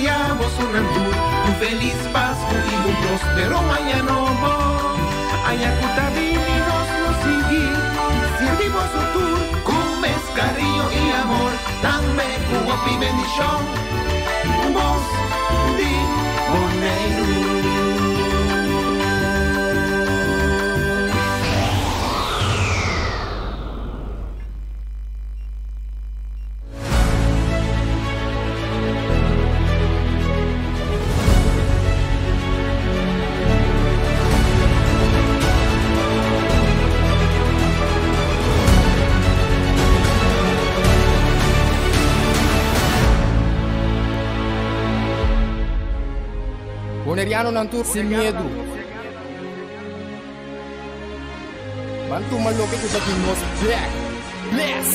deseá bosonan tur un felis Pasku i un próspero aña nobo. Aña ku ta bini nos lo sigui sirbi boso tur ku mes kariño i amor, tambe ku hopi bendishon. Bos di Boneiru. Bonerianonan tur sin miedu. Ban tuma loke ku ta di nos bek. Bless!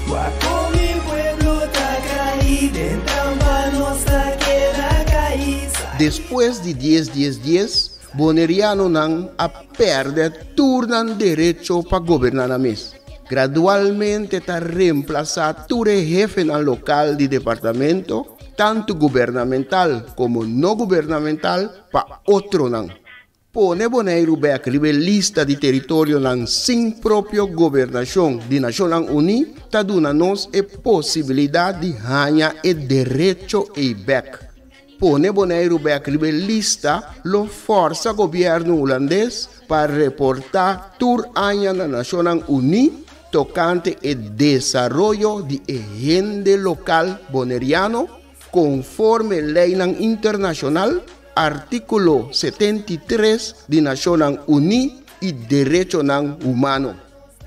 Wak kon mi pueblo ta kai den trampa nos ta keda kai. Despues di dies dies dies, Bonerianonan a pèrdè tur nan derecho pa goberná nan mes. Gradualmente ta remplasá tur e hefenan lokal di departamento, tantu gubernamental komo no gubernamental, pa otronan. Pone Boneiru bèk riba e lista di teritorionan sin propio gobernashon di Nashonnan Uní ta duna nos e posibilidat di haña e derecho ei bèk. Pone Boneiru bèk riba e lista lo fòrsa gobièrnu hulandes pa reportá tur aña na Nashonnan Uní tokante e desaroyo di e hende lokal boneriano konforme leinan internashonal. Artíkulo 73 di Nashonnan Uní i Derechonan Humano.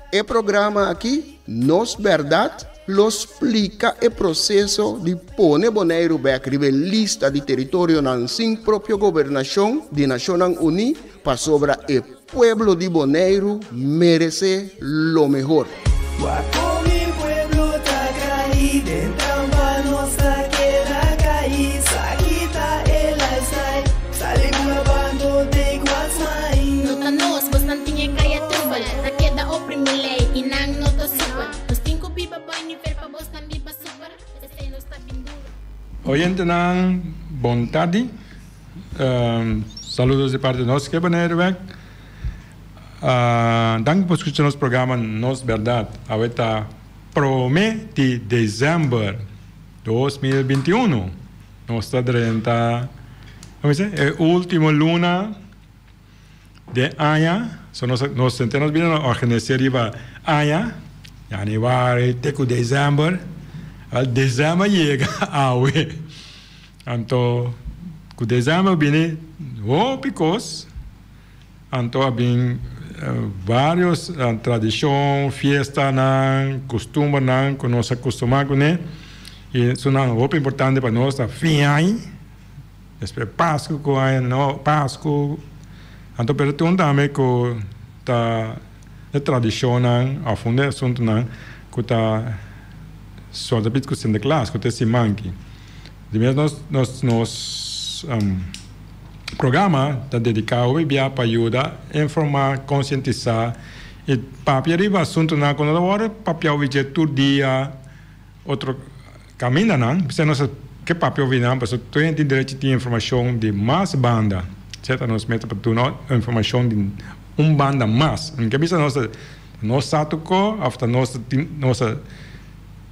E programa akí, Nos Bèrdat, lo splika e proseso di pone Boneiru bèk riba e lista di teritorionan sin propio gobernashon di Nashonnan Uní pasobra e pueblo di Boneiru meresé lo mehor. Wak kon mi pueblo ta kai den trampa nos ta keda kai sa kita e lifestyle sali bula bando take what's mine. No ta nos, bosnan tin e kaya trubel Ta keda oprimi lei i nan no ta super Nos tin ku biba bai nivel pa bosnan biba super Esei nos ta bin duro. Oyentenan bon tardi. Saludos di parti nos ke Bonaire wek. Danki por skucha nos programa Nos Berdad. Awe ta prome di december 2021. Nos ta drenta como dice e ultimo luna den aña. So nos nos henter nos bira na organise riba aña, januari te ku december. Al december yega awe. Anto ku december bini hopi kos. Anto a bin varios tradishon, fiestanan, kustumbernan ku nos a kustumá kuné i esunnan hopi importante pa nos ta fin aña, despues Pasku ku aña no Pasku, anto pero tin un tambe ku ta e tradishonnan òf un di e asuntunan ku ta suerte pit ku Sinterklaas ku ta e siman aki. Di mes nos nos nos. Programa ta dediká hopi bia pa yuda informá, konsientisá i papia riba asuntunan ku no ta wòrdu papia hopi dje tur dia otro kamindanan. P'esei nos ta ke papia hopi nan pasobra tur hende tin derecho tin informashon di mas banda. Esei ta nos meta pa duna informashon di un banda mas. No ke bisa nos ta nos sa tur ko òf ta nos tin nos ta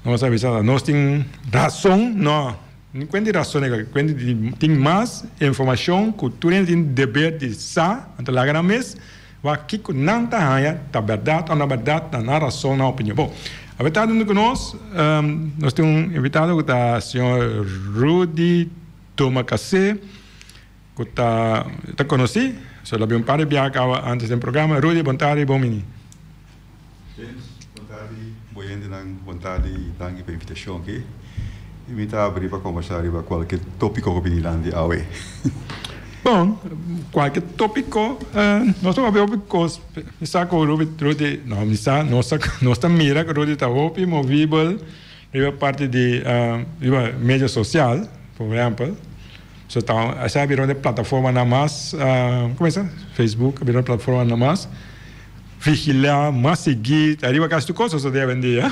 nos ta bisa nos tin rason, no. Ni kuent di rason e kuent di tin mas informashon ku tur hende tin deber di sa, anto laga nan mes wak kiko nan ta haña ta bèrdat òf no bèrdat ta nan rason, nan opinion. Bon, awe ta huntu ku nos, nos tin un invitado ku ta señor Rudy Domacassé ku ta ta konosí, so el a bin un par di biaha kaba antes den programa. Rudy, bon tardi, bon bini. James, bon tardi bo hendenan, bon tardi y danki pa e invitacion aki. Y mi ta abri pa conversa riba cualke topico cu bini lanti awe. Bon, cualke topico, nos ta papia hopi cos, mi sa cu Ruby, Rudy, no mi sa, nos ta, nos ta mira cu Rudy ta hopi movibel riba parti di, riba medio social, por ehempel. So ta, esei a bira un di e plataformanan mas, como esa? Facebook a bira un plataformanan mas. Vigilá mas sigui ariba casi tur cos ta debe dia.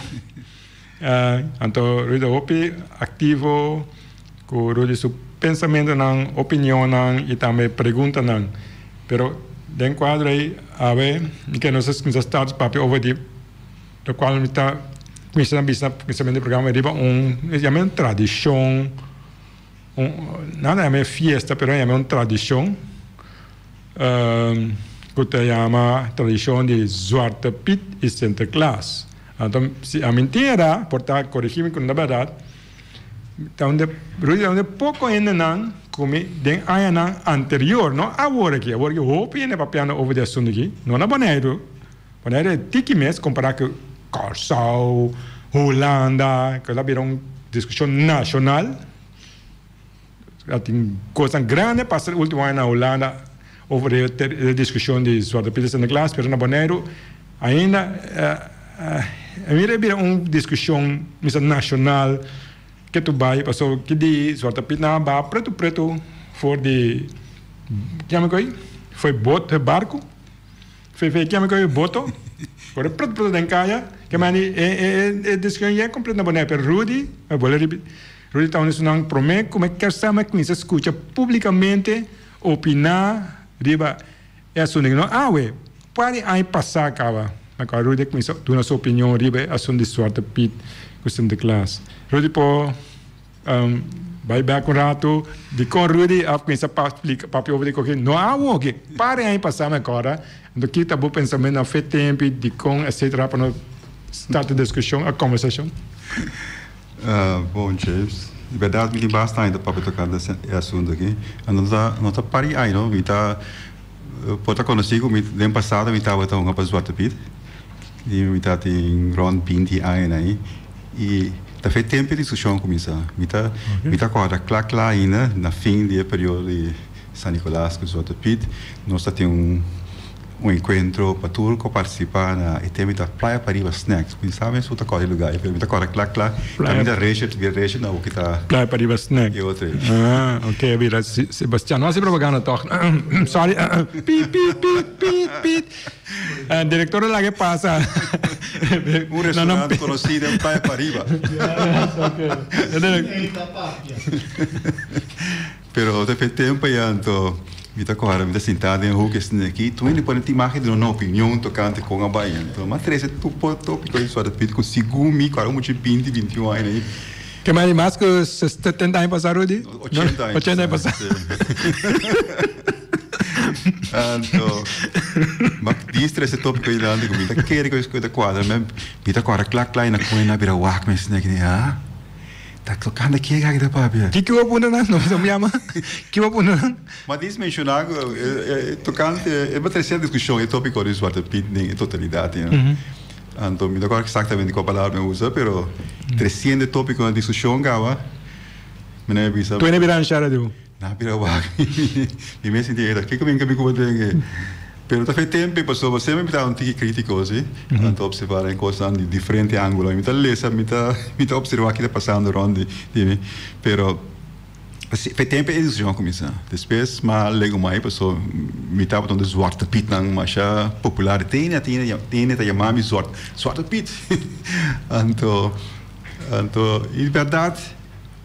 Anto Rudy ta hopi activo. Ku Rudy su pensamentunan, opinionnan i tambe preguntanan. Pero den kuadro ei awe mi ke nos a kuminsá start papia over di lokual mi ta kuminsá na bisa na kuminsamentu di programa riba un yama un tradishon, un nan ta yama e fiesta pero nan yama un tradishon ku ta yama tradishon di Zwarte Piet i Sinterklaas. Anto si ami ntera por ta korigí mi ku no ta bèrdat. Ta un de Rudy ta un de poko hendenan ku mi den añanan anterior, no awor aki, awor aki hopi hende papiando over di asuntu aki, no na Boneiru, Boneiru e tiki mes kompará ku Kòrsou, Hulanda, ku a bira un diskushon nashonal, a tin kosnan grandi a pasa ultimo aña na Hulanda over e diskushon di Zwarte Piet i Sinterklaas, pero na Boneiru ainda a mira e bira un diskushon mester nashonal ke tu bai pasobra ki di Zwarte Piet nan a baha pretu pretu for di kiami ku ei for bot for barku for kiami ku ei boto for pretu pretu den kaya ke mandi e diskushon ya kompleto na Boneiru pero Rudy a bolbe ripiti Rudy ta un di esunnan prome ku mi kier sa mi a kuminsa skucha publikamente opiná riba e asuntu. No awe, par di aña pasá kaba, na kua Rudy a kuminsá duna su opinion riba e asuntu di Zwarte Piet ku Sinterklaas. Rudy por bai bèk un ratu dikon Rudy a kuminsá splika papia over di koke. No awe oke, par di aña pasá mi akòrda. Anto ki ta bo pensamentu na fe tempu, dikon etcetera pa no start e diskushon, e kòmbersashon? Bon James, di berdad mi tin basta aña ta papia tocante e asunto aki. No ta no ta pari aña no, mi ta por ta conoci cu mi den pasado mi tabata hunga pa Zwarte Piet y mi ta tin rond binti aña na y ta fe tempo e discusion cuminsa. Mi ta mi ta corda cla cla ainda na fin di e periodo di San Nicolas cu Zwarte Piet nos ta tin un Un encuentro pa tur cu a participa na e tema ta Playa Pariba Snacks. Mi sabe su ta cora e lugar, pero mi ta cora cla cla. Caminda Richard, bira Richard na hoki ta. Playa Pariba Snack. E otro ei. Ah, ok, bira Sebastian. No haci propaganda toch. Sorry. Piet, piet, piet, piet, piet. Director a laga e pasa. Un restaurant conoci den Playa Pariba. Yes, ok. Pero ta fe tempo ya anto mi ta kòrda mi ta sintá den hoek esei aki tur hende pone tin imágen di duna opinion tokante kon a bai anto m'a trese tur por tópiko di Zwarte Piet ku segun mi ku a mucha binti binti un aña ei. Ke mei mas ku setenta aña pasá Rudy? Ochenta aña Ochenta aña pasá. Anto m'a dis trese tópiko dilanti ku mi ta kere ku ta kuadra mi ta kòrda kla kla i na koe na bira wak mi esei aki ha. Ta tocando ki e gaki ta papia. Ki bo punta nan? No mi yama. Ki bo punta nan? Ma dis menciona cu tocante e tercer discusion e topico di Zwarte Piet den e totalidad you know. Anto mi no acorda exactamente cua palabra mi a usa pero treciendo e topico na discusion caba mi na bisa. Tu ene bira anshara di bo. Na bira wak mi mes sinti eta kiko mi ku den e pero ta fe tempe pasobra semper mi ta un tiki kritiko si anto observa den kosnan di diferente angulo mi ta lesa mi ta mi ta observa ki ta pasando rond di mi pero fe tempe e diskushon a kuminsa despues mi a legu mai pasobra mi tabata un di zwarte pietnan masha popular tene tene tene ta yama mi zwarte piet anto anto i bèrdat.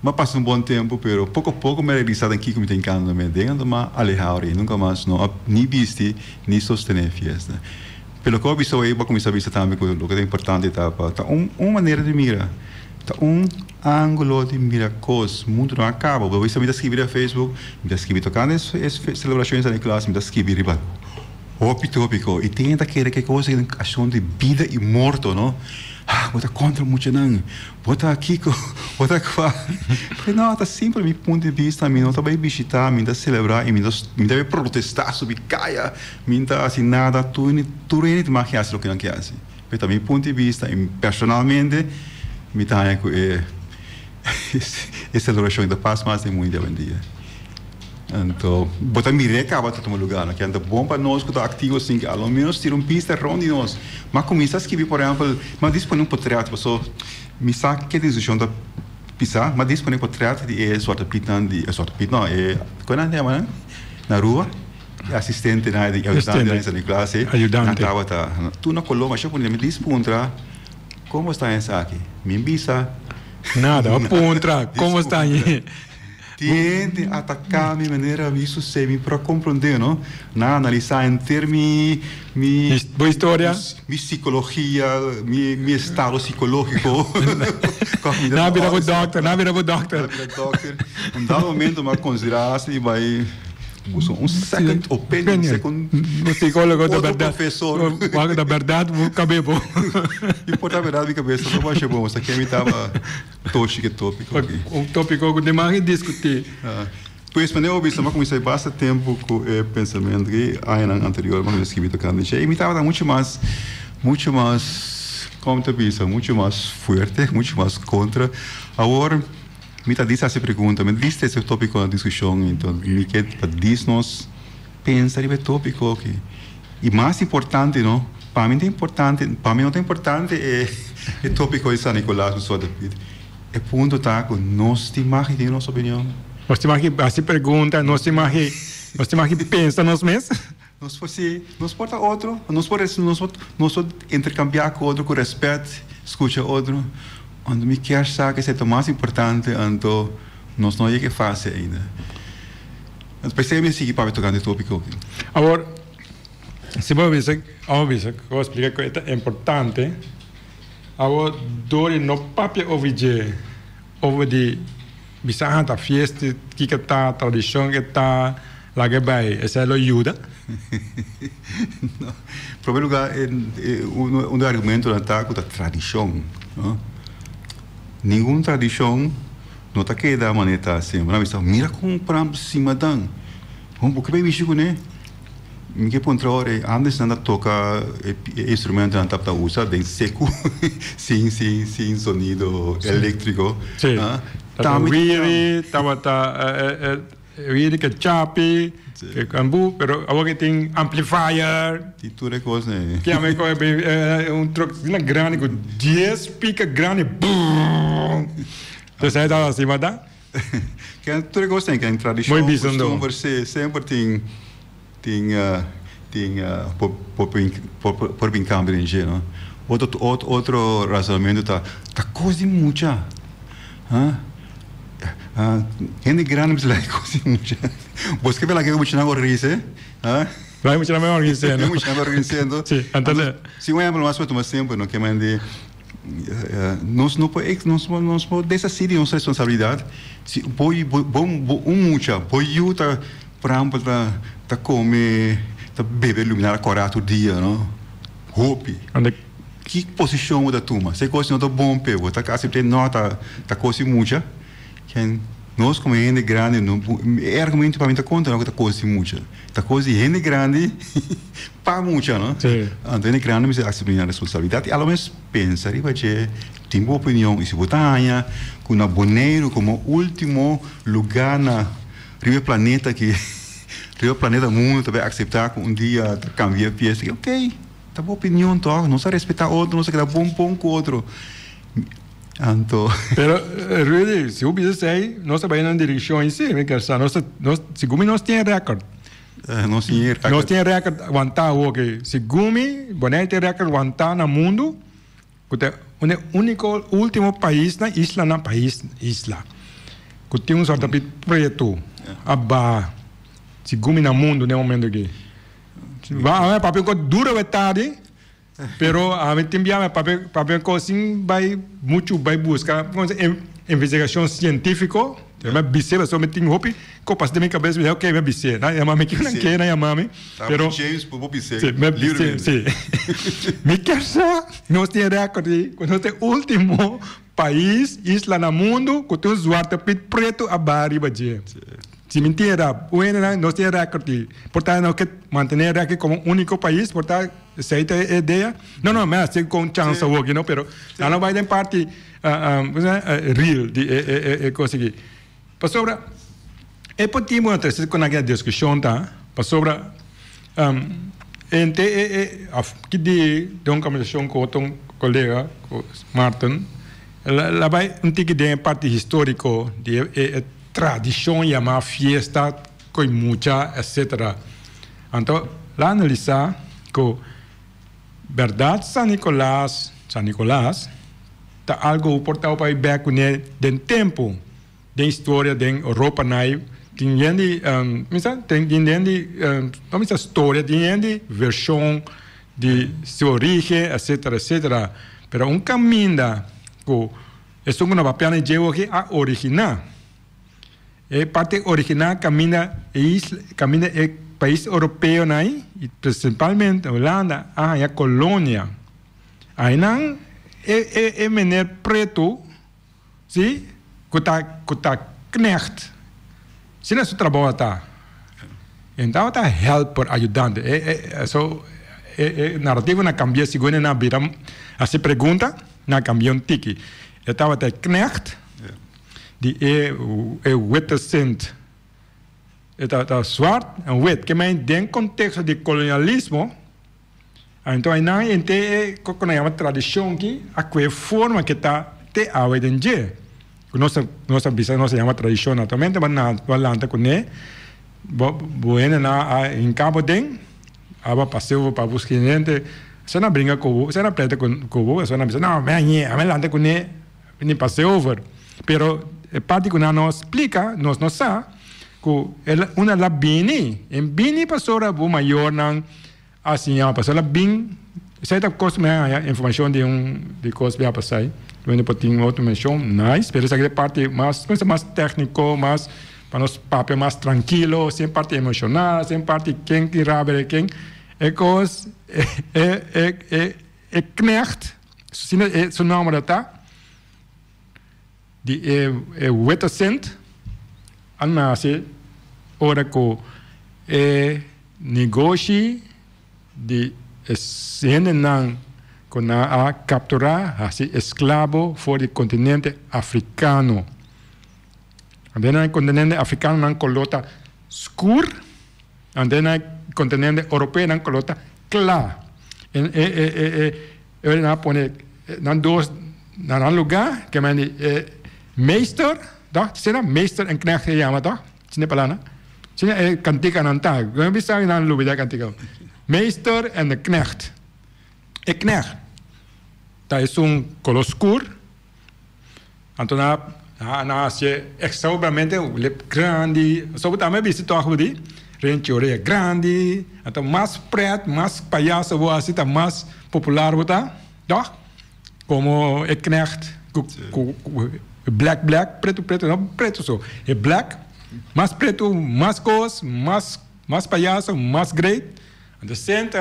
M'a pasa un bon tempu, pero poko poko mi a realisá den kiko mi ta hinkando mi den, anto m'a alehá ora ei. Nunka mas no a ni bisti ni sostené e fiesta. Pero loke bo a bisa awor ei, bo a kuminsá bisa tambe ku loke ta importante ta pa ta un un manera di mira, ta un ángulo di mira kos. Mundu no a kaba. Bo a bisa mi ta skibi riba Facebook, mi ta skibi tokante e selebrashon di San Nikolas, mi ta skibi riba hopi tópiko i tin hende ta kere ku e kos ei ta un asuntu di bida i morto, no. Ha, bo ta kontra muchanan. Bo ta kiko? Bo ta kua? Pero no, ta simpel mi punto di bista, mi no ta bai bishita, mi ta selebrá i mi ta mi ta bai protestá subi kaya, mi no ta hasi nada, tur hende tur hende tin mag hasi loke nan ke hasi. Pero ta mi punto di bista i personalmente mi ta haña ku e e selebrashon ta pas mas den mundu di awendia. Anto bo ta mir'é kaba ta tuma lugá no. Kian ta bon pa nos ku ta aktivo asin ke alo ménos tira un pista rònt di nos. M'a kuminsá skibi por ehèmpel, m'a disponé un potrèt paso mi sa ke desishon ta pisá, m'a disponé potrèt di e Zwarte Pietnan di e Zwarte Piet no e kon nan ta yama nan na Aruba? E asistentenan di ayudantenan di San Nicolas e nan tabata tur na koló masha bunita. Mi dis puntra komo sta esaki? Mi bisa Nada, a puntra komo sta? Tiende ataká mi manera mi susé mi por a komprondé no. Nan a analisá henter mi mi Bo historia? Mi sikologia, mi mi estado sikológiko. Nan a bira bo dòkter, nan a bira bo dòkter. Nan a bira dòkter. Un dado momento mi a konsiderá si bai busca un second opinion, second Un sikólogo ta otro bèrdat. profesor. Wak ta bèrdat bo kab'é bo. I por ta bèrdat mi kabes ta masha bon, pasobra ke mi taba toshi ku e tópiko aki. Un tópiko ku tin mas di diskutí. Pues manera bo bisa, mi a kuminsá basta tempu ku e pensamentu aki, añanan anterior mi a kuminsá skibi tokante dje, i mi tabata muchu mas, muchu mas, komo mi ta bisa, muchu mas fuerte, muchu mas kontra. Awor mi ta dis hasi pregunta, mi dis trese e tópiko na diskushon, enton mi ke pa dis nos pensa riba e tópiko aki. I mas importante no, pa mi ta importante, pa mi no ta importante e e tópiko di San Nicolas ku Zwarte Piet. E punto ta ku nos tin mag di tin nos opinion. Nos tin mag di hasi pregunta, nos tin mag di, nos tin mag di pensa nos mes. Nos por si, nos por ta otro, nos por nos por nos por interkambiá ku otro ku rèspèt, skucha otro. Anto mi kier sa ku esei ta mas importante, anto nos no yega e fase ainda. P'esei mi a sigui papia tokante e tópiko aki. Awor, si bo bisa, amo bisa, ku bo splika ku e ta importante, awor dor di no papia over dje, over di bisa ah ta fiesta, kiko ta, tradishon ke ta, laga e bai, esei lo yuda? No. Prome lugar, un di e argumentonan ta ku ta tradishon, no? Ningun tradishon no ta keda manera ta semper. Nan a bisa, mira kon pram simadan. Bon, bo ke bai mishi kuné? Mi ke puntra ora e antes nan ta toka e instrumentonan tabata usa den seku, sin sin sin sonido eléktriko. Sí. Tabata wiri, tabata wiri ke chapi, ke kambu, pero awor ke tin amplifier. Tin tur e kosnan ei. Ke ame kohe un truk asina grandi ku dies speaker grandi, brrrr. Entonces ei tabata asina, berdad? Ken tur e kos ten ken tradishon, kustumber, si semper tin tin tin por por por bin kambio den dje no. Otro otro razonamentu ta ta kos di mucha ha hende grandi mester laga e kos di mucha bos ke laga e muchanan organise ha Laga e muchanan organis'é no. E muchanan organis'é no. Si anto Si un ehempel mas por tuma semper no ke men di. Nos no por nos nos por deshasí di nos responsabilidat si bo bo un mucha bo yu ta por ehempel ta ta kome ta bebe luminara kòrá tur dia no hopi ki posishon bo ta tuma si e kos no ta bon p'e bo ta asept'é no ta ta kos di mucha ken nos komo hende grandi no e argumento pa mi ta konta no ku ta kos di mucha ta kos di hende grandi. Pa mucha, no? Sí. Anto hende grandi mester asumí nan responsabilidat i alomes pensa riba dje, tin bo opinion i si bo ta haña ku na Boneiru komo último lugá na riba e planeta aki, riba planeta mundu ta bai akseptá ku un dia ta kambia e fiesta aki, okey, ta bo opinion tòg, nos a respetá otro, nos a keda bon bon ku otro. Anto. Pero Rudy, si bo bisa esei, nos ta bai na un direkshon i si, mi kier sa, nos ta, nos, segun mi nos tin e rèkòrt. Nos tin e rèkòrt. Nos tin e rèkòrt wantá awor ke segun mi Bonaire tin e rèkòrt wantá na mundu ku ta un e úniko último paisnan, islanan, pais, isla, ku tin un sòrt di pretu a baha segun mi na mundu den e momento aki. Ba a papia ku dura wet tardi pero ami tin bia mi papia papia kos sin bai muchu bai buska investigashon sientífiko mi a bis'é pasobra mi tin hopi kopas den mi kabes mi di ok mi a bis'é nan yama mi kico nan ke nan yama mi pero James por bis'é si mi a bis'é si mi kier sa nos tin e rèkòrt di ku nos ta e último pais isla na mundu ku tin un zwarte piet pretu a baha riba dje. Si mi tin era, un hendenan nos tin e rèkòrt di por ta nos ke mantené e rèkòrt komo úniko pais por ta Esei ta e idea. No, no, mi a hasi kon chance awor aki, no, pero nan lo bai den parti real di e kos aki. Pasobra e por tin bo trese ku nan ke diskushon ta, pasobra henter e of ki di den un kombersashon ku otro kolega, ku Martin, el a bai un tiki den e parti historiko di e tradishon yamá fiesta ku e mucha etcetera. Anto la analisá ku bèrdat San Nikolas, San Nikolas, ta algu ku por ta pa bai bèk kuné den tempu. Den historia den Europa nai tin hende mi sa tin hende no mi sa storia tin hende version di su origen etcetera etcetera pero un caminda cu esun cu no papia na dje oki a origina e parti origina caminda e isla caminda e pais europeo nai y principalmente Hulanda a haya colonia ainan e e e meneer preto. Sí, ku ta ku ta knecht. Asina su trabou a ta. E no tabata helper, ayudante. E e so e e narativo na kambia segun e na bira hasi pregunta, na kambia un tiki. E tabata e knecht di e e witte sint. E tabata zwart en wit. Ke men den konteksto di kolonialismo. Anto einan henter e ku nan yama tradishon ki a kue forma ke ta te awe den dje. Ku nos ta nos ta bisa nos ta yama tradishon naturalmente bo na bo a lanta kuné bo bo hendenan a hinka bo den a bo a pasa over pa bo skirbiente esei nan a bringa ku bo esei nan a pleta ku bo esei nan a bisa no mi a ñe ami a lanta kuné mi pasa over pero e parti ku nan no splika nos no sa ku el unda el a bini e bini pasobra bo mayornan A siña pasobra el a bin esei ta kos mi a haña informashon di un di kos bia pasai wende por tin otro menshon nice pero esaki ta e parti mas como se mas tecnico mas pa nos papia mas trankilo sin parti emoshonal sin parti ken tin rabia di ken e kos e e e e knecht asina e su nomber a ta di e e wete sint a nase ora ku e Negoshi di e hendenan ku nan a kapturá hasi esklabo for di kontinente afrikano. Anto na e kontinente afrikano nan koló ta skur, anto na e kontinente oropeo nan koló ta kla. E e e e e nan a pone nan dos na nan lugá, ke men di e meester, toch? Asina meester en knecht e yama, toch? Sine palabra. Sine e kantikanan ta. Bo bisa mi nan lubida e kantika. Meester en de knecht. E knecht ta esun kolor skur. Anto nan a nan a hasié extraordinariamente lip grandi. So bo tambe a bisti tòg bo di renchi orea grandi. Anto mas pret, mas payaso bo hasi ta mas popular bo ta. Tòg? Komo e knecht ku ku black black pretu pretu no pretu so e black mas pretu mas kos mas mas payaso mas great anto sint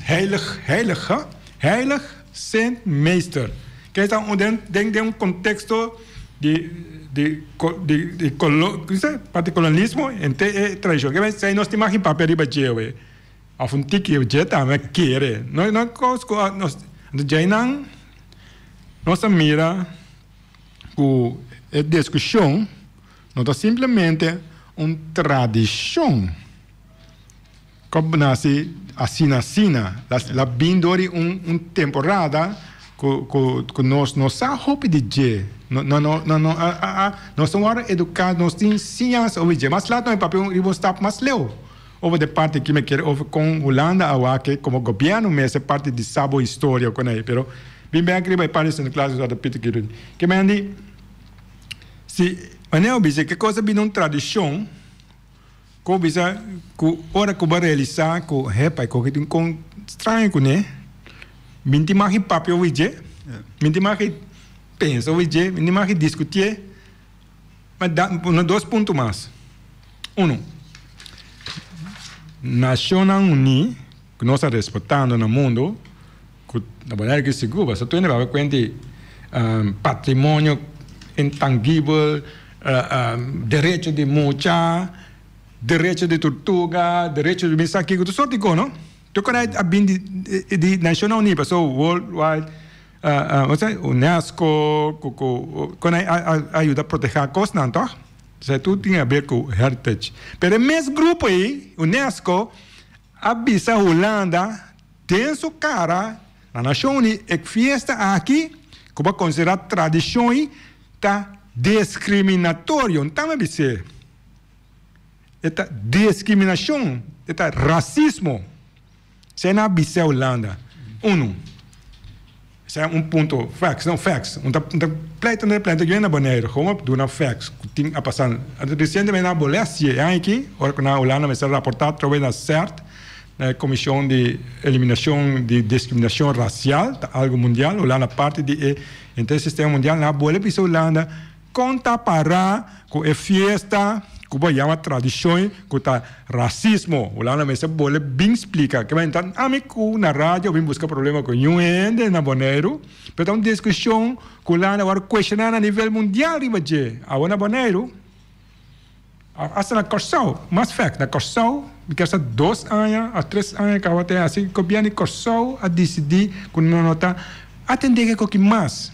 heilig heilig ha heilig sint meester ke ta un den den den un konteksto di di di di kolo parti kolonialismo henter e tradishon ke mester nos tin mas papia riba dje awe. Of un tiki dje tambe kere. No no kos ku nos djeinan nos a mira ku e diskushon no ta simplemente un tradishon ku a nasi asina asina. La bin dor di un un temporada ku ku ku nos no sa hopi di dje. No no no no a a nos no wòrdu eduká, nos tin siñansa over dje. Mas laat nos papia riba un stap mas leu. Over de parti ki mi kier over kon Hulanda a wak komo gobièrnu mester parti di sa bo historia kon ei pero bin bek riba e parti di Sinterklaas ku Pieter Kiru ke men di si wanneer bo bisa ke kos a bini un tradishon ku bo bisa ku ora ku bo a realisa ku hepa e koki tin kon straño kuné mi tin mag papia over dje mi tin mag pensa over dje mi tin mag diskutié. Ma da pone dos punto mas. Uno, Nashonnan Uní, ku nos ta respetando na mundu, ku na Bonaire ki sigur, pasobra tur hende papia kuenta di patrimonio intangibel, derecho di mucha, derecho di turtuga, derecho di mi sa kiko, tur sorti kos, no? Tur kos a bin di Nashonnan Uní, pasobra World Wide. UNESCO ku ku ku nan a yuda protegá kosnan tòg? Esei tur tin haber ku heritage. Pero e mes grupo ei, UNESCO, a bisa Hulanda den su kara na Nashon Uní e fiesta aki ku bo a konsiderá tradishon ei ta diskriminatorio. Nta mi a bis'é e ta diskriminashon, e ta rasismo. Esei nan a bisa Hulanda. Unu. Esei un punto, facts, no facts. Un ta un ta pleita no ta pleita yu na Boneiru, gewoon a duna facts ku tin a pasa. Resientemente nan a bolé hasié e aña aki, ora ku nan Hulanda mester raportá atrobe na CERT, na e Komishon di Eliminashon di Diskriminashon Rasial, ta algu mundial, Hulanda parti di e henter sistema mundial, nan a bolé bisa Hulanda Kon ta pará ku e fiesta ku bo yama tradishon ku ta rasismo? Hulanda mester bole bin splika. Ke men ta ami ku na radio bin buska problema ku niun hende na Boneiru, pero ta un diskushon ku Hulanda wòrdu kuestioná na nivel mundial riba dje. Awo na Boneiru, asta na Kòrsou, mas fèkt na Kòrsou, mi kier sa dos aña òf tres aña kaba te hasi, gobièrnu di Kòrsou a disidí ku nan no ta atendé ke koki mas.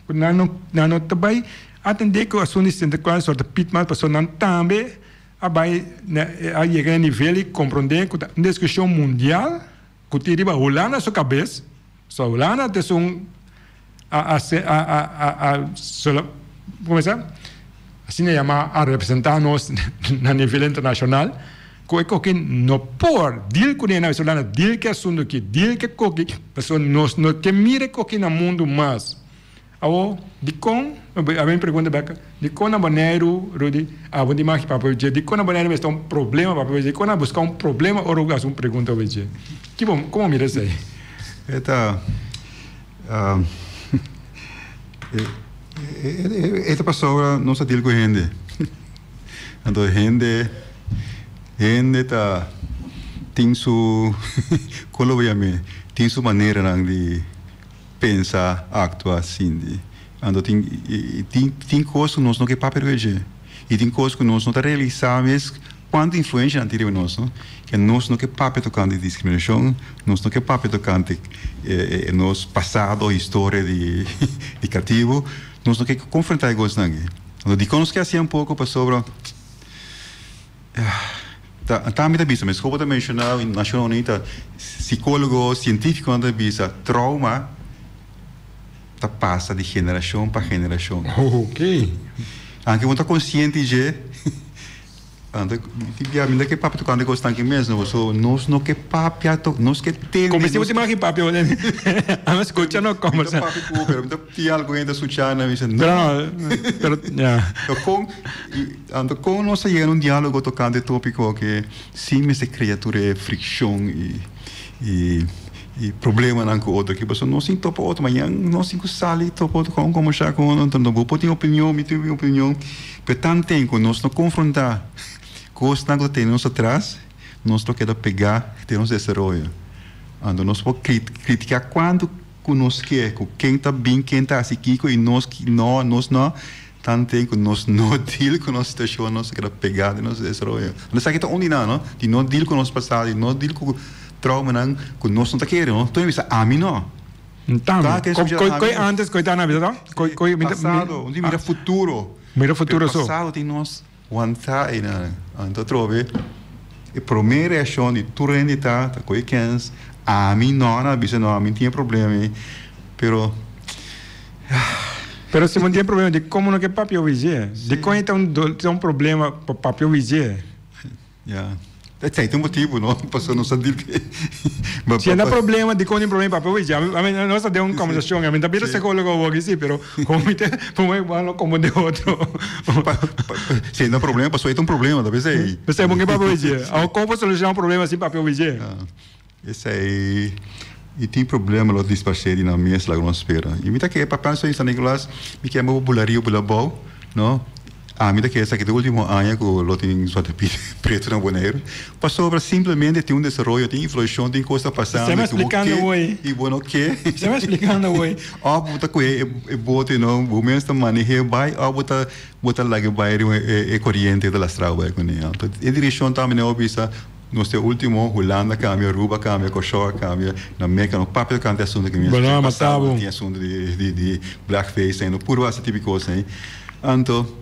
Ku nan no nan no ta bai atendé ku asuntu di Sinterklaas Zwarte Piet mas pasobra nan tambe a bai na a yega na e nivel di komprondé ku ta un diskushon mundial ku tin riba Hulanda su kabes so Hulanda ta esun a a a a a a komo sa asina yama a representá nos na nivel internashonal ku e koki no por deal kuné na Hulanda deal ku e asuntu aki deal ku e koki pasobra nos no ke mira e koki na mundu mas. Awor dikon a mi pregunta bek dikon na Boneiru Rudy abo di maki papia dje dikon na Boneiru mester un problema papia dje dikon na buska un problema ora bo hasi un pregunta over dje ki bo komo mira esei? E ta e ta pasobra nos ta deal ku hende anto hende Hende ta tin su, kon lo bo yam'é, tin su maneranan di pensa, aktua, sinti. Anto tin tin tin kos ku nos no ke papia riba dje i tin kos ku nos no ta realisá mes kuantu influensha nan tin riba nos, no. Ke nos no ke papia tokante diskriminashon, nos no ke papia tokante e nos pasado, historia di di katibu, nos no ke konfrontá e kosnan aki. Anto dikon nos ke hasié un poko pasobra. Ta ta mi ta bisa mes komo ta menshoná Nashon Uní ta sikólogo sientífikonan ta bisa trouma ta pasa di generashon pa generashon. Oke. Anke bo ta konsiente dje anto tin bia mi no ke papia tokante kosnan aki mes no pasobra nos no ke papia nos ke tende. Komo si bo ta imagin papia a skucha no kombersa. Mi ta papia ku bo pero mi ta tin algun hende ta skucha nan mi bisa no. Pero ya. Kon Anto kon nos ta yega na un diálogo tokante e tópiko aki sin mester krea tur e frikshon i i problemanan ku otro aki? Pasobra nos tin topa otro, mañan nos tin ku sali topa otro kon kombersá ku otro, anto bo por tin opinion, mi tin mi opinion, pero tanten ku nos no konfrontá kosnan ku ta tene nos atras, nos lo keda pegá den nos desaroyo. Anto nos por kritiká kuantu ku nos ke, ku ken ta bin, ken ta hasi kiko i nos no, nos no. Tanten ku nos no deal ku nos situashon nos ta keda pegá den nos desaroyo. Anto esaki ta un di nan no, di no deal ku nos pasado, di no deal ku traumanan ku nos no ta kere no. Tur a bisa ami no. Tambe. Koi antes koi ta na bisa to? Koi koi mi Pasado, un di mira futuro. Mira futuro so. Pero pasado tin nos wantá einan. Anto atrobe e promé reakshon di tur hende ta ta koi kens ami no nan a bisa no ami tin e problema ei pero. Pero si bo tin problema di como no ke papia obi dje? Dikon e ta un ta un problema pa papia obi dje? Ya. Esei ta un motibu, no? Pasobra nos a di ke. Si e ta problema, dikon tin problema papia obi dje? Ami nos ta den un kombersashon, ami ta bira psikólogo awor aki si, pero como mi ta como mi bo no komprende otro. Si e ta un problema, pasobra e ta un problema, ta p'esei. P'esei bo ke papia obi dje. Awor kon bo solushoná un problema sin papia obi dje? Esei i tin problema lo disparsé di nan mes laga nos spera. I mi ta kere pa pensa di San Nicolas mi ke bo bula riu bula bou no ami ta kere esaki ta ultimo aña ku lo tin Zwarte Piet pretu na Boneiru pasobra simplemente tin un desaroyo tin inflashon tin kos ta pasando ku bo ke i bo no ke òf bo ta kohe e bote no bo mes ta maneh'é bai òf bo ta bo ta laga bai riba e koriente ta lastra bo bai kuné. Anto e direkshon tambe nan a bisa. Nos ta e ultimo, Hulanda cambia, Aruba cambia, Corsou a cambia, na Merca no papia tocante asunto ki mi a pasado tin asunto di di blackface ei, no puru hasi tipo di cos ei. Anto,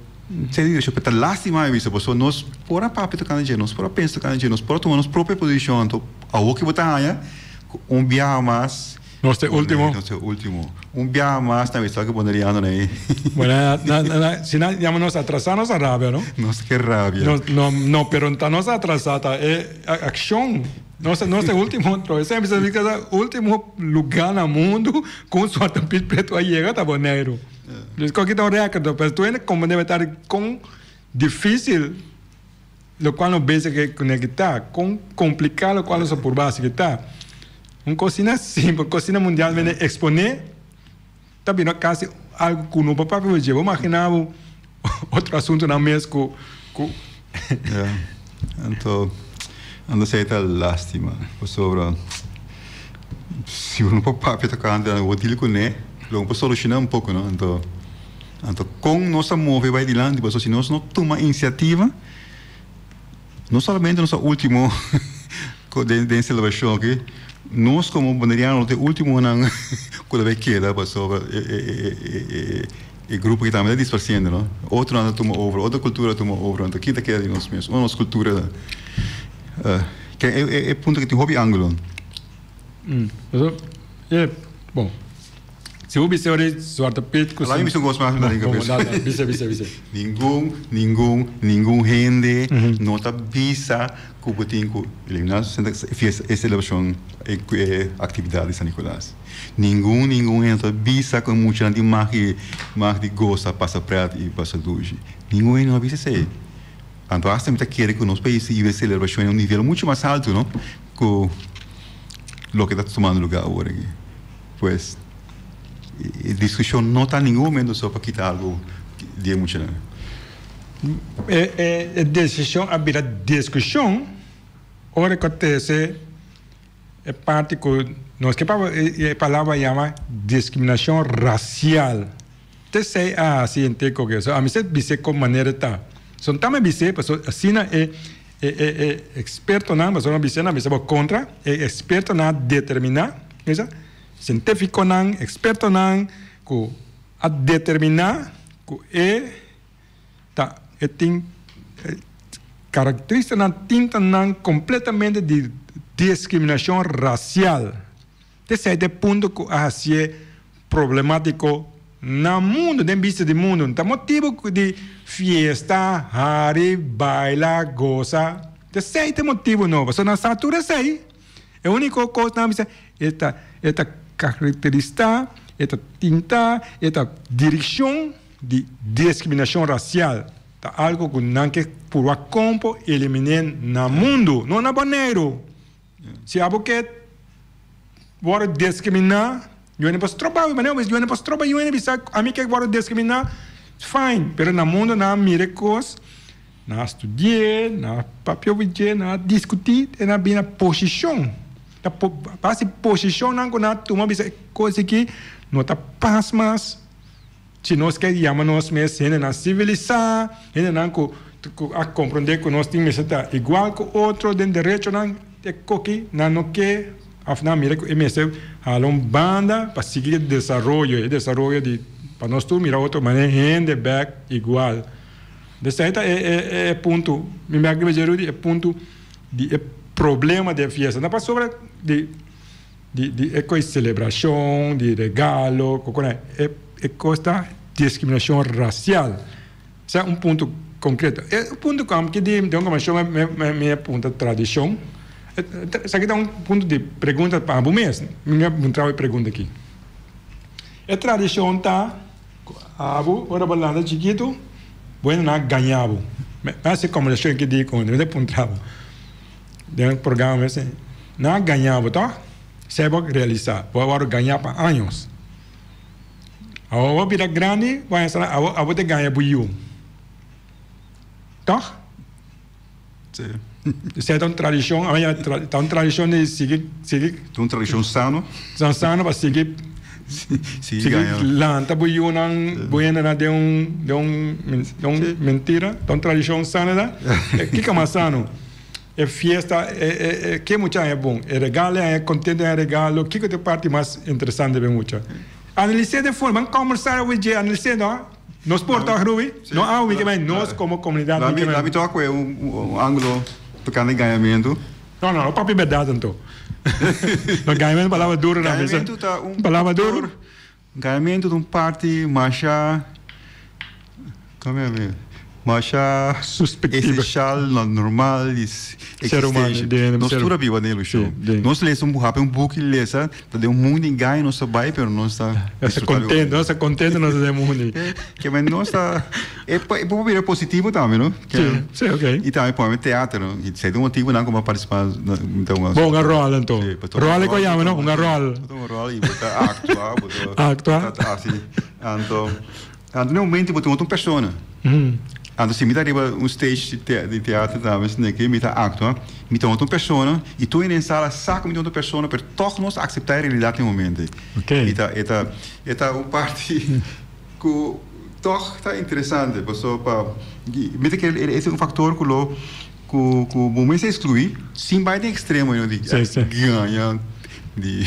sey di pero ta lastima mi bisa pasobra nos por a papia tocante dje, nos por a pensa tocante dje, nos por a tuma nos propio posicion, anto awor ki bo ta haña cu un biaha mas Nos ta e ultimo. Nos ta e ultimo. Un biaha mas na bisa cu Boneriano na ei. Bueno, na, na, na, si nan yama nos atrasá, nos a rabia, no? Nos ke rabia. No, no, no, pero ta nos atrasá, ta e accion. Nos nos ta ultimo troe. Semper sa bisa ta ultimo lugar na mundo ku un Zwarte Piet pretu a yega ta Boneiru. Dus koki ta un record. Pero tur hende komprende ta kon dificil lokual nos bezig ke kuné ki ta. Kon kompliká lokual nos a purba hasi ki ta. Un kosina simpel, kosina mundialmente eksponé ta bira kasi algu ku no por papia dje. Bo magina bo otro asuntunan mes ku ku. Ya, anto anto esei ta lastima pasobra si bo no por papia tokante bo deal kuné lo bo por solushoná un poko no. Anto anto kon nos ta move bai dilanti pasobra si nos no tuma inisiativa no solamente nos ta ultimo den den selebrashon aki nos komo boneriano lo ta e ultimonan ku ta bai keda pasobra e e e grupo aki tambe ta disparsiendo no otronan ta tuma over otro kultura ta tuma over anto ki ta keda di nos mes unda nos kultura ta ke e punto aki tin hopi angulo. Bon Si bo bisa ora Zwarte Piet ku Laat mi bisa un kos mas mi ta den kabes. Bon, dal, bisa, bisa, bisa. Ningun, ningun, ningun hende no ta bisa ku bo tin ku eliminá fiesta, e selebrashon, e aktividat di San Nikolas. Ningun, ningun hende no ta bisa ku e muchanan tin mag di, mag di gosa, pasa prèt i pasa dushi. Ningun hende no a bisa esei. Anto asta mi ta kere ku nos pais ta hiba e selebrashon na un nivel muchu mas altu, no, ku loke ta tumando lugá awor aki. Pues, e diskushon no ta ningun momento so pa kita algu di e muchanan. E desishon a bira diskushon ora ku a trese e parti ku nos ke papia e palabra yama diskriminashon rasial. T'esei a hasi henter koke. So ami sa bis'é kon manera ta. So no ta mi bis'é pasobra asina e e e e ekspertonan pasobra mi bis'é nan bisa bo kontra e ekspertonan a determiná misa sientífikonan ekspertonan ku a determiná ku e ta e tin karakterístikanan tintanan kompletamente di diskriminashon rasial. T'esei ta e punto ku a hasié problemátiko na mundu, den bista di mundu. Ta motibu di fiesta, hari, baila, gosa. T'esei ta e motibu no, pasobra nan sa tur esei. E úniko kos nan a bisa, e ta e ta karakteristá, e ta tinta, e ta direkshon di diskriminashon rasial. Ta algu ku nan ke purba kon por eliminé na mundu, no na Boneiru. Si abo ke wòrdu diskriminá, yu no por stroba, manera bo bisa yu no por stroba yu bisa ami ke wòrdu diskriminá, fine, pero na mundu nan a mira e kos, nan a studi'é, nan a papia over dje, nan a diskutí i nan a bini na posishon. Ta base posishonnan ku nan a tuma bisa e kos aki no ta pas mas. Si nos ke yama nos mes hendenan sivilisá, hendenan ku ku a komprondé ku nos tin mester ta igual ku otro den derechonan, e koki nan no ke òf nan mira ku e mester hala un banda pa sigui e desaroyo, e desaroyo di pa nos tur mira otro manera hende bèk igual. Desei ta e e e punto, mi mèk riba dje Rudy, e punto di e problema di e fiesta. No pasobra di. Di di e kos selebrashon, di regalo, kokona e e kos ta diskriminashon rasial. Esei un punto konkreto. E punto ku ami ke di den un kombershon mi mi mi a punta tradishon. Esaki ta un punto di pregunta pa bo mes. Mi a puntra bo e pregunta aki. E tradishon ta ku abo ora bo lanta chikitu bo hende nan a gaña bo. Mi a hasi e kombershon aki di ku mi ta puntra bo. Den e programa mes nan a gaña bo toch? Esei bo a realisa, bo a wòrdu gañá pa años. Awor bo a bira grandi, bo a hesa abo abo ta gaña bo yu. Toch? Sí. Esei ta un tradishon, a ta un tradishon di sigui sigui. Ta un tradishon sano. Sano pa sigui sigui gaña. Lanta bo yunan, bo hendenan den un den un den un mentira. Ta un tradishon sano ta? Kiko mas sano? E fiesta, e e e ke mucha haña bon? E regalo e haña kontento e haña regalo. Kiko ta e parti mas interesante pa e mucha? Analis'é den forma, ban kòmbersá awe dje, analis'é no. Nos por tòg Ruby? No awe ke bai nos komo komunidat mi ke bai. Labi tòg ku e un ángulo tokante gañamentu. No, no, no papia bèrdat anto. No, gañamentu palabra duru na mesa. Gañamentu ta un palabra duru. Gañamentu ta un parti masha, kome a mi? Masha Suspectible. Esencial, normal, Ser humano, existencia. den Nos ser- tur a biba den ilusion. Sí, den. Nos lesa un hape un buki lesa, ta den un mundo engaño nos ta bai, pero nos ta Nos ta disfruta contento, nos ta contento nos den mundo. Ke men nos ta e e por bira positivo tambe, no? Ke Sí, sí, ok. I tambe pone teatro, no? I sei un motivo nan como participa na un Bon, un rol anto. Sí, pa Rol e ko yama, no? Un rol. Un rol i bo ta actua, bo ta Actua. Ta asi. Anto anto na momento bo ta un persona. Anto si mi ta riba un stage di te di teatro tambe esaki mi ta actua, mi ta un persona i tur hende den sala sa ku mi ta un persona pero tog nos acepta e realidad den momento. Ok. I ta e ta e ta un parti ku tog ta interesante paso pa mi ta kere e ta un factor ku lo ku ku bo mester exclui sin bai den extremo you know di gaña di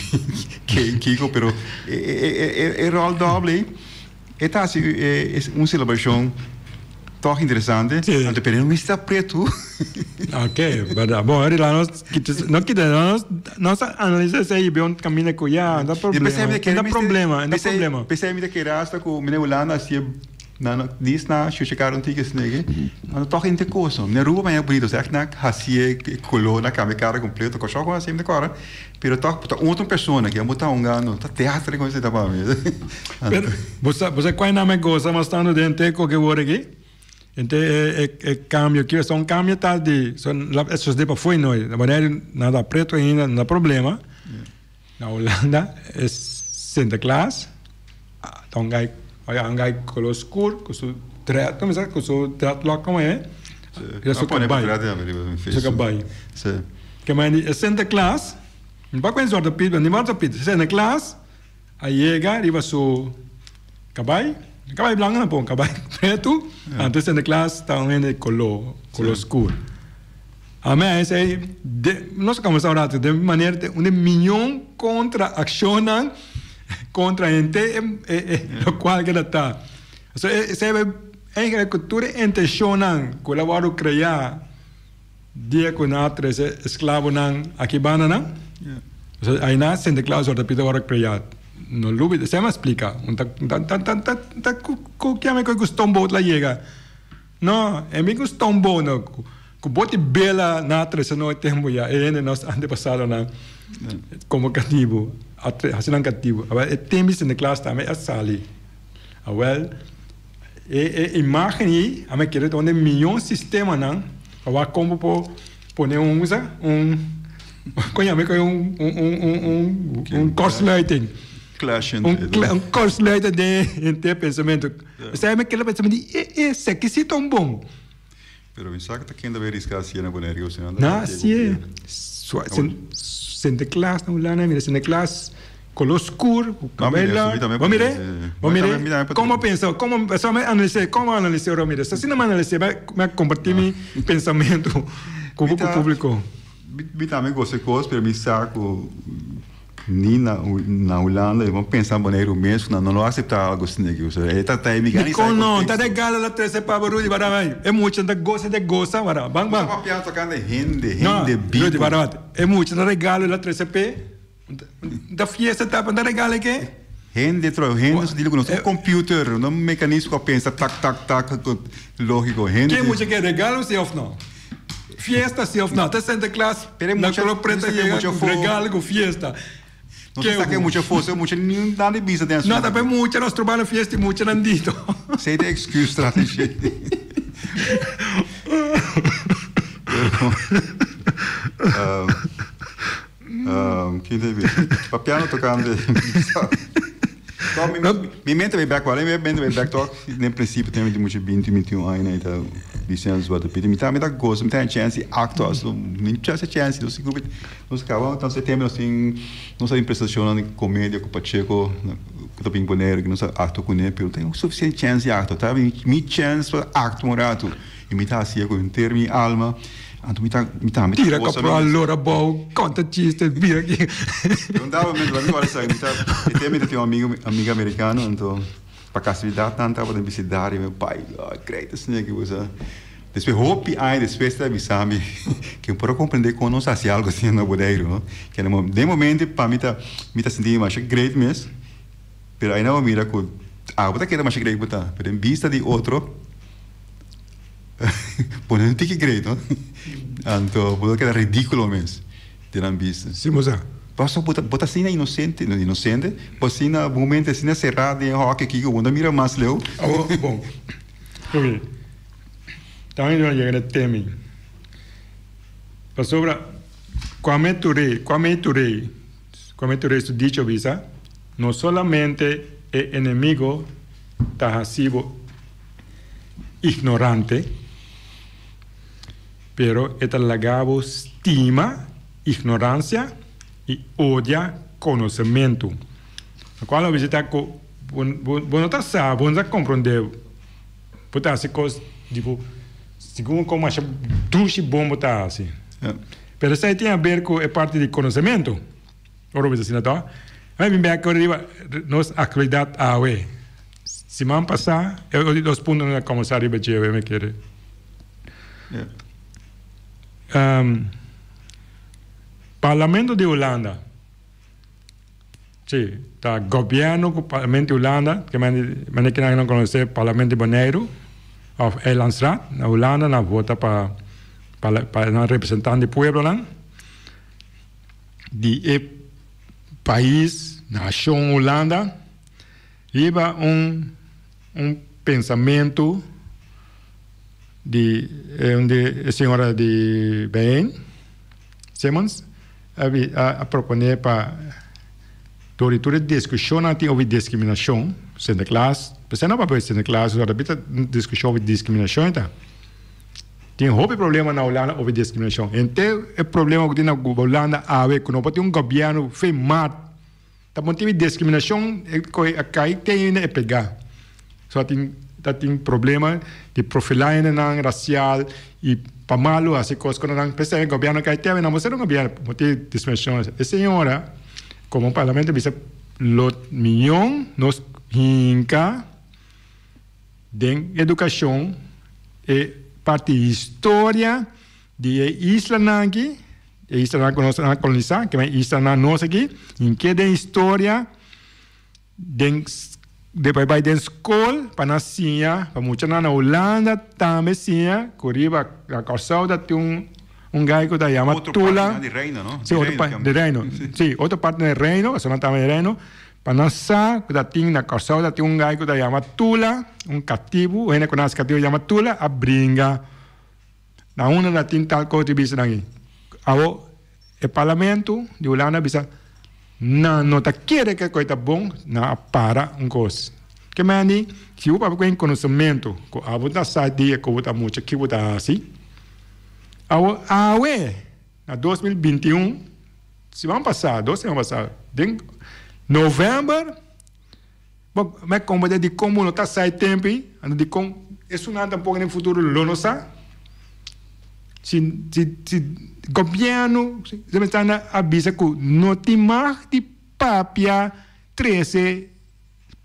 ke kiko pero e e e e rol doble ei E ta hasi e un celebracion toch interesante. Sí. Anto pero no mester ta pretu. Ok, berdad. Bon, ahorita nos kita, no kita, nos, nos a analiza esei be un camina cu ya, no problema, no problema, no problema. Pesey mi ta kere hasta cu mi na Hulanda haci nan dis na shushi cara un tiki esneki, anto toch hende cosa. Mi na Aruba maña bonito, echt nan haci e color, nan cambia cara completo, Corsou cu haci mi ta corda. Pero toch ta otro persona ke bo ta hungando, ta teatro kon esei ta pa mi. Pero bo sa bo sa kua nan me gosa mas tantu den te koke wor aki? Ente e e e cambio aki pasobra un cambio ta di so la e sosode pa fo'i noi. Na Boneiru nan ta preto ainda no ta problema. Na Hulanda e Sinterklaas ta un gai un gai color skur ku su dread komo sa ku su dreadlock komo e riba su kabai su kabai. Ke men di e Sinterklaas, no pa kuenta Zwarte Piet, ni Zwarte Piet, Sinterklaas a yega riba su kabai, kabai blanco tampoco, kabai pretu, anto Sinterklaas ta un hende kolo, kolo skur. A mi a esei, de, nos a kombersa un rato, den manera te un miyon kontra akshonnan kontra hende e e lokual ke ta ta. So esei eigenlijk ku tur e intenshonnan ku el a wòrdu kreá. Dia ku nan a trese esklabonan aki banda nan, aina Sinterklaas ora ta pidi ora krea. No lubida, esei mi a splika. Un ta ta ta ta ta ta ku ku kiami ku stoomboot la yega. No, e mi ku stoomboot no, ku boti bela nan a trese no e tempu ya, e hende nos antepasadonan komo katibu, a hasi nan katibu. Awel e tempu Sinterklaas tambe a sali. Awel. E e imagen ei a mi kere ta un di e miyon sistemanan pa wak kon bo por pone un sa un kon yama e un un un un un kortsluiting. Clash Un un kortsluiting den henter pensamentu. Esei mi kere pensa mi di e e esaki si ta un bon. Pero mi sa ku ta ken ta bay riska hasié na Bonaire ku si Na hasié. Sinterklaas na Hulanda mira Sinterklaas kolor skur ku kabel largu. Bo mira bo mira komo pensa komo so mi analis'é komo analis'é ora mira asina mi analis'é mi a kompartí mi pensamentu ku ku públiko. Mi tambe gosta e kos pero mi sa ku Ni na na Hulanda e bon pensa Boneiru mes ku nan no lo aseptá algo asina aki. Osea e ta ta e miga ni sa e Dikon no? Ta konteksto. regalo la trese pa bo Rudy bara bai. E mucha ta gosa de gosa bara ban Bo ban. ta papia tokante hende, No, hende Rudy bibu. bara bat. E mucha ta regalo la trese p'e. Ta fiesta ta pa ta regalo e ke? Hende tro, hende su dile ku nos un computer, un mekanismo ku a pensa tak tak tak lógiko. Hende Ke mucha ke regalo si òf no? Fiesta si of no? Ta Sinterklaas Pero e na mucha- color preto no sa ke yega mucha cu fo. regalo cu fiesta. No se sa ke mucha foso, mucha ni nada di bisa den No, asunto. ta pe mucha nos troba na fiesta y mucha nan dito. Sei de excuse strategy. Pero, kin ta bisa? Papiando tocante Toch, mi, mi mente bay back, mi mente bay back toch. Den principio tem di mucha 20, 21 aña y ta diciendo Zwarte Piet. Mi ta, mi ta goza, mi ta chance di actua, so, mi chance chance, nos sigur, nos caba, nos tempo nos tin, nos tin presentacionnan di comedia cu Pacheco, cu ta bin Bonaire, cu nos a actua cune, pero tin suficiente chance di actua. Ta mi, mi chance pa actua un rato. Y mi ta haci'e cu henter mi alma. Anto mi ta, mi ta, mi ta Tira goza kapro mi mes. lora abou, konta chiste, bira aki. Un dado momento, laat mi wou sa, mi ta, mi te mi ta tin un amigo, amiga americano, anto pa casualidad nan tabata den bisedario, mi pai, oh, great esaki bo sa. Despues hopi aña despues ta bisa mi ke mi por a comprende kon nos hasi algo asina na Boneiru, no. Ke na den momento pa mi ta, mi ta sinti mi masha great mes, pero aina bo mira ku abo ta keda masha great bo ta, pero den bista di otro. Pone un tiki great, no? Anto bo ta keda ridículo mes den nan bista. Sí, bo sa. Paso bo ta, bo ta asina inocente, no inocente, bo asina, bo mente asina cerrá den e hoki aki ku bo no ta mira mas leu. Awor, bon. Oké. Tambe nos a yega na e tema. Pasobra Kwame Ture, Kwame Ture, Kwame Ture su dicho bisa, no solamente e enemigo ta hasi bo ignorante, pero e ta laga bo stima ignorancia y odia conocemento. Locual a bisa ta cu bo no ta sa, bo no ta comprende, bo ta haci cos di bo segun con masha dushi bon bo ta haci. Pero esey tin haber cu e parti di conocemento. Ora bo bisa asina to. Mi bin bek riba nos actualidad awe. Siman pasá, e otro dos punto nos a kòmensá riba dje awe mi kere. Parlamento di Hulanda, si, ta gobièrnu ku Parlamento di Hulanda, ke mane kinan nan konosé Parlamento di Boneiru òf Eilandsraad na Hulanda nan vota pa pa nan representante di pueblonan di e pais, nashon Hulanda. Riba un un pensamentu di un di e señora di Bijeen, Simmons, a bi a proponé pa dor di tur e diskushonnan tin over diskriminashon, Sinterklaas, p'esei no papia di Sinterklaas, ora ta diskushon over diskriminashon e ta. Tin hopi problema na Hulanda over diskriminashon. Henter e problema ku tin na Hulanda awe ku no por tin un gobièrnu firmat. Ta motibu di discriminacion e koe a cay te ainda e pega. So a tin ta tin problema di profilaendenan racial y pa malo haci cos cu nan. P'esei e gobierno cay te awe nan bo ser un gobierno pa motibu di discriminacion. E señora como parlamento bisa lo miyon nos hinca den educacion e parti historia di e islanan aki. E islanan ku nos a kolonisá, ke men islanan nos aki, hinke den historia, den de bai bai den skol pa nan siña, pa muchanan na Hulanda tambe siña ku riba na Kòrsou ta tin un un gai ku ta yama Otro Tula. partinan di reino, no? Sí, Di otro reino pa tambe. di reino. Sí. Sí, otro partinan di reino, pasobra nan tambe di reino, pa nan sa ku ta tin na Kòrsou ta tin un gai ku ta yama Tula, un katibu, un hende ku nase katibu yama Tula, a bringa. Na unda na tin tal kos di bisa nan ei? Awo e parlamento di Hulanda a bisa nan no ta kere ke kos ta bon, nan a para un kos. Ke mandi si bo papia ku e konosementu ku abo ta sa dia ku bo ta mucha ki bo ta hasi, awo awe na 2021 siman pasa dos siman pasa den november Bo me komprende dikon bo no ta sa e tempu ei, anto dikon esunnan tampoko den futuro lo no sa. Si si si gobièrnu se mester anda a bisa ku no tin mag di papia trese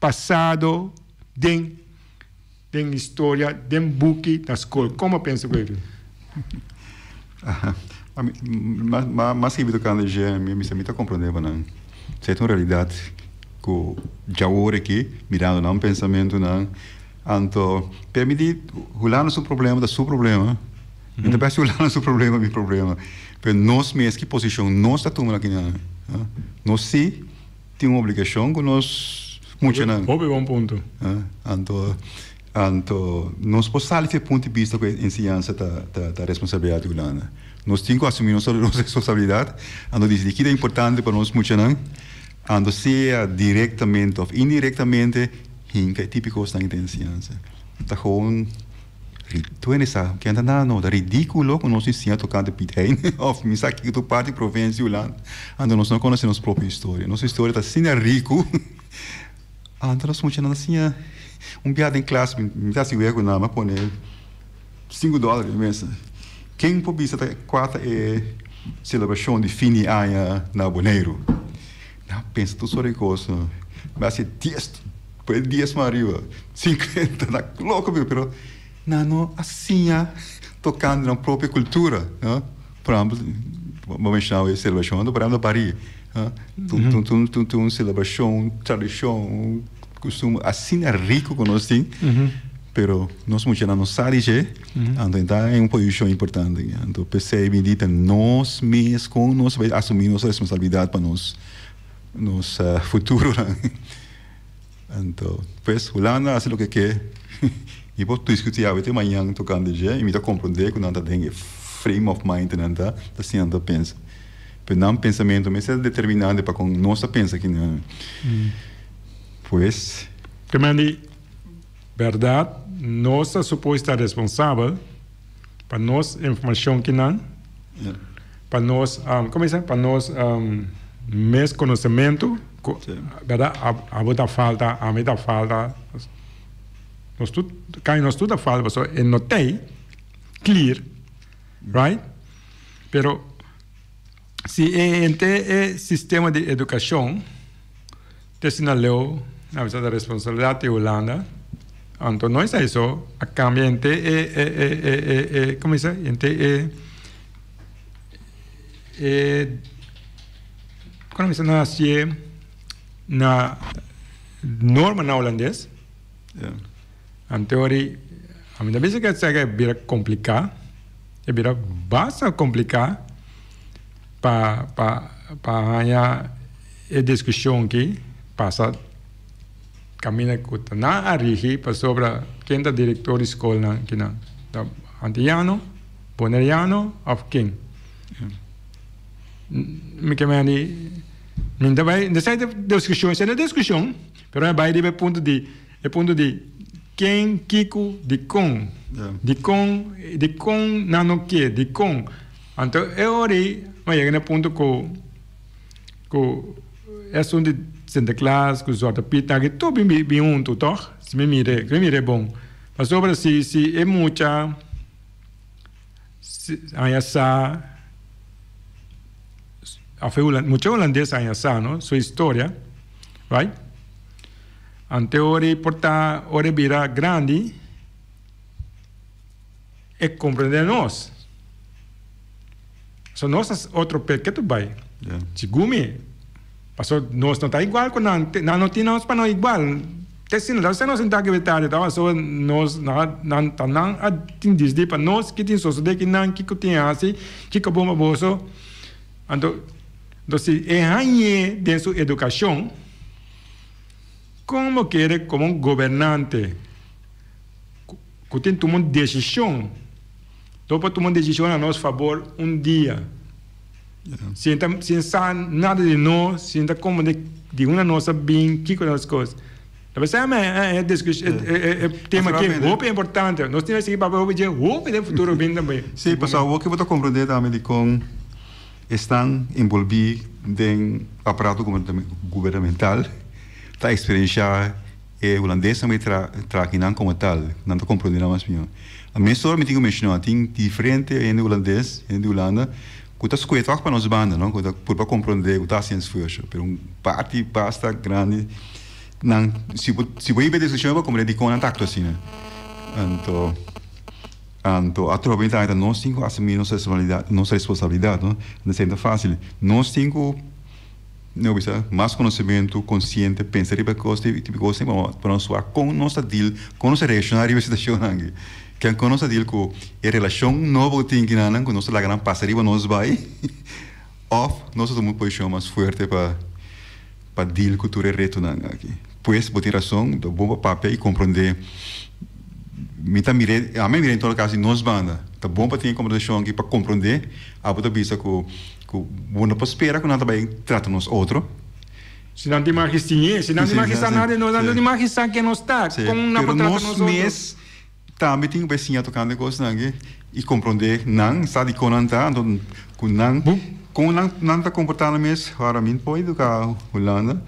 pasado den den historia den buki na skol. Kon bo pensa ku esei? Ami mas kibi tokante dje mi mester mi ta komprende pa nan. Esei ta un realidat ku djawor aki mirando nan pensamentunan anto permití Hulanda su problema ta su problema. Mi ta pensa Hulanda su problema mi problema. Pero nos mes ki posishon nos ta tuma aki nan. Nos si tin un obligashon ku nos muchanan. Hopi bon punto. Anto Anto, nos por sali di e punto di bista ku e enseñansa ta ta responsabilidat di Hulanda. Nos tin ku asumí nos responsabilidat, anto disidi ki ta importante pa nos muchanan, anto sea direktamente òf indirektamente hinka e tipo di kosnan den enseñansa. Ta gewoon tur hende sa ken ta nada no, ta ridíkulo ku nos enseña tokante Piet Hein òf mi sa kiko tur parti provinsia di Hulanda, anto nos no konosé nos propio historia. Nos historia ta asina riku. Anto nos muchanan ta siña un bia den klas mi ta hasi wega ku nan mi a pone sinku dòler riba mesa. Ken por bisa ta kua ta e selebrashon di fin di aña na Boneiru? Nan a pensa tur sort di kos. Mi a hasi dies, pone dies mas ariba, sinkuenta, nan loko mi pero nan no a siña tokante nan propio kultura. Por ehempel, bo menshona e selebrashon, por ehempel Barí. Tur un selebrashon, un tradishon, un kustumber asina riku ku nos tin. Pero nos muchanan no sa di dje, anto e ta en un posishon importante. Anto p'esei mi di ta nos mes kon nos bai asumí nos responsabilidat pa nos nos futuronan. Anto pues Hulanda hasi loke ke mi por diskutí awe te mañan tokante dje i mi ta komprondé ku nan ta den e frame of mind nan ta ta asina nan ta pensa. Pero nan pensamentu mester ta determinante pa kon nos ta pensa kinan. Pues. Ke men di bèrdat nos ta supos ta responsabel pa nos informashon kinan, pa nos komo bisa pa nos mes konosementu ku bèrdat abo ta falta ami ta falta nos tur kai nos tur ta falta pasobra e no tei clear right pero si e henter e sistema di edukashon Te asina leu a bisa ta responsabilidat di Hulanda, anto no esei so, a kambia henter e e e e e e como bisa henter e e como bisa nan hasié na normanan hulandes, anto ori ami ta bisa ke esaki a bira kompliká, e bira basta kompliká. Pa pa pa haña e diskushon ki pasa kaminda ku ta nan a rigi pasobra ken ta direktor di skolnan kinan ta antiyano, boneriano òf ken? Mi ke meni mi ta bai esei ta diskushon esei ta diskushon pero mi bai riba e punto di e punto di ken kiko dikon dikon dikon nan no ke dikon. Anto e ora ei mi a yega na e punto ku ku e asuntu di Sinterklaas ku Zwarte Piet aki tur bin bin huntu tòg si mi mira si mi mira e bon pasobra si si e mucha haña sa òf e mucha hulandes haña sa no su historia right anto e ora ei por ta ora e bira grandi. E comprende nos. So nos ta otro pe ke tu bai. Sigun mi, paso nos no ta igual ku nan, nan no tin nos pa no igual. Te asina, ta nos sinta aki tardi ta paso nos nan ta nan a tin disdi pa nos ki tin sosode ki nan kiko tin hasi, kiko bon pa boso. Anto, anto si e hañ'é den su edukashon, kon bo kere komo un gobernante? Ku tin tuma un desishon. Lo por tuma un desishon na nos fabor un dia. Sin ta sin sa nada di nos, sin ta komprende di unda nos a bin, kiko nos kos. Ta pensá mi e diskush e e tema aki hopi importante. Nos tin sigui papia hopi dje hopi den futuro bin tambe. Sí, pasobra awor ke bo ta komprende tambe dikon esnan enbolbí den aparato gubernamental ta eksperenshá E hulandesnan bai tra traki nan komo tal, nan ta komprondé nan mas mihó. A mesora mi tin ku menshoná, tin diferente hende hulandes, hende di Hulanda, ku ta skohe tòg pa nos banda, no, ku ta purba komprondé, ku ta hasi esfuerso. Pero un parti basta grandi nan, si bo si bo hiba e diskushon bo komprondé dikon nan ta aktua asina. Anto anto atrobe mi ta haña nos tin ku asumí nos responsabilidat nos responsabilidat, no. No ta siendo fásil. Nos tin ku. No bisa mas konosementu konsiente pensa riba e kos tipo kos pa nos wak kon nos ta deal kon nos ta reakshoná riba e situashonnan aki ken kon nos ta deal ku e relashon nobo ku tin kinanan ku nos ta laga nan pasa riba nos bai òf nos ta tuma un posishon mas fuerte pa pa deal ku tur e retonan aki pues bo tin rason ta bon pa papia i komprondé mi ta mir'é ami a mir'é en todo kaso di nos banda ta bon pa tin e kombersashon aki pa komprondé abo ta bisa ku. Ku bo no por spera ku nan ta bai trata nos otro. Si nan tin magi siñ'é, si nan tin magi sa nada di nos, nan no tin magi sa ken nos ta, kon nan por trata nos otro. Pero nos mes tambe tin ku bai siña tokante kosnan aki i komprondé nan, sa dikon nan ta, anto ku nan, kon nan nan ta komportá nan mes. Ora mi no por eduká Hulanda,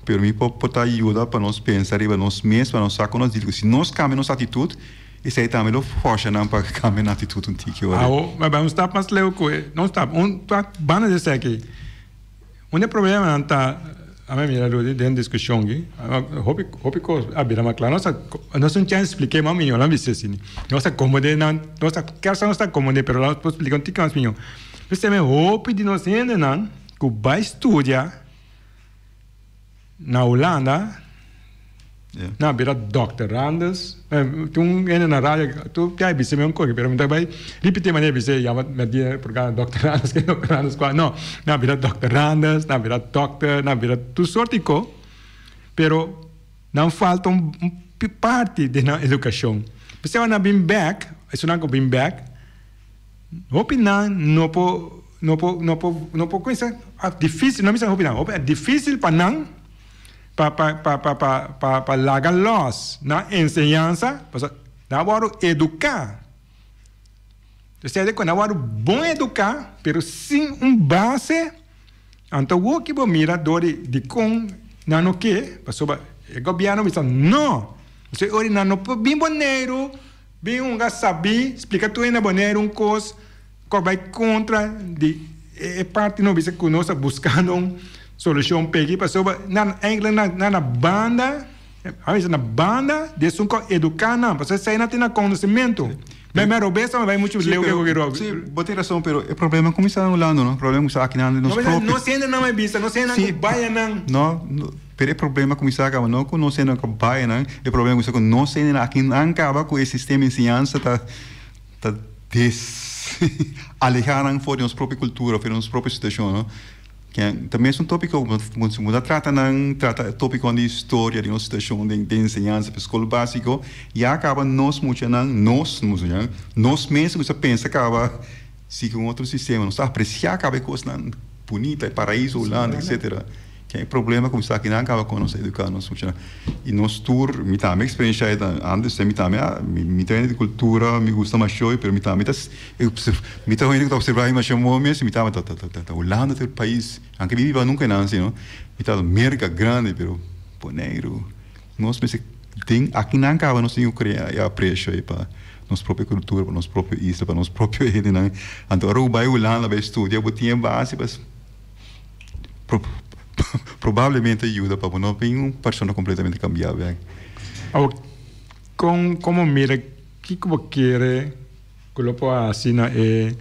pero mi por por ta yuda pa nos pensa riba nos mes, pa nos sa kon nos di. Si nos kambia nos atitut, Esei tambe lo forsa nan pa cambia nan actitud un tiki ora. Awo, ma bai un stap mas leu cu e, no un stap, un stap banda di esaki. Un di e problemanan ta, ami a mira Rudy den discusion aki, hopi, hopi cos a bira mas cla. Nos a, nos tin un chance spliké mas miho, nan bisa asina. Nos a comprende nan, nos a, kier sa nos ta comprende, pero nos por splika un tiki mas miho. P'esei mi hopi di nos hendenan cu bai studia na Hulanda. Nan a bira doctorandes. Tin un hende na radio, tur ke a bisa mi un koki, pero mi ta bai ripiti manera bisa e yama mi a di programa doctorandes ke doctorandes kua. No, nan a bira doctorandes, nan a bira dokter, nan a bira tur sorti di ko, pero nan falta un parti di nan edukashon. P'esei ora nan bin bek, esunnan ku bin bek, hopi nan no por no por no por no por kuminsá, difisil, no bisa hopi nan, hopi difisil pa nan. Pa pa pa pa pa pa pa laga los nan enseñansa, pasobra nan a wòrdu eduká. Esei di ku nan a wòrdu bon eduká, pero sin un base. Anto awor ki bo mira dor di dikon nan no ke, pasobra e gobièrnu bisa no, pasobra e ora nan no por bin Boneiru bin hunga sabí splika tur hende na Boneiru un kos. Ku bai kontra di e parti no bisa ku nos ta buskando un solushon p'e aki pasobra nan enkele nan na banda a bisa na banda di esun ku a eduká nan pasobra esei nan tin nan konosementu. Mi mi robes bai muchu leu ke ku rob. Si bo tin rason pero e problema kuminsá na Hulanda no e problema kuminsá aki nan nos propio. No siendo nan bai bisa no siendo nan ku bai anan. No pero e problema kuminsá kaba no ku no siendo nan ku bai anan e problema kuminsá ku no siendo nan aki nan kaba ku e sistema di enseñansa ta ta des alehá nan for di nos propio kultura, for di nos propio situashon, no. Ke ta mes un tópiko ku si bo ta trata nan, trata e tópikonan di historia di nos situashon den den enseñansa pa skol básiko, ya kaba nos muchanan, nos muchanan, nos mes ku sa pensa kaba sigui un otro sistema, nos ta apresiá kaba e kosnan bunita, e paraiso Hulanda, etsetera. Ken e problema ku esaki nan kaba kon nos a eduká nos muchanan. I nos tur, mi tambe eksperenshá e antes, mi tambe a, mi ta hende di kultura, mi gusta mashoy, pero mi tambe ta, mi ta hende ku ta opservá e masha mooi mes, mi tambe ta ta Hulanda ta e pais, anke mi biba nunka einan si no, mi ta Merka grandi, pero Boneiru, nos mester den aki nan kaba nos tin ku krea e apresio ei pa nos propio kultura, pa nos propio isla, pa nos propio hendenan. Anto ora bo bai Hulanda bai studia bo tin e base pa. Probablemente yuda pa bo no bin un persona completamente cambia bek. Awor, con como mira kico bo kere cu lo por haci na e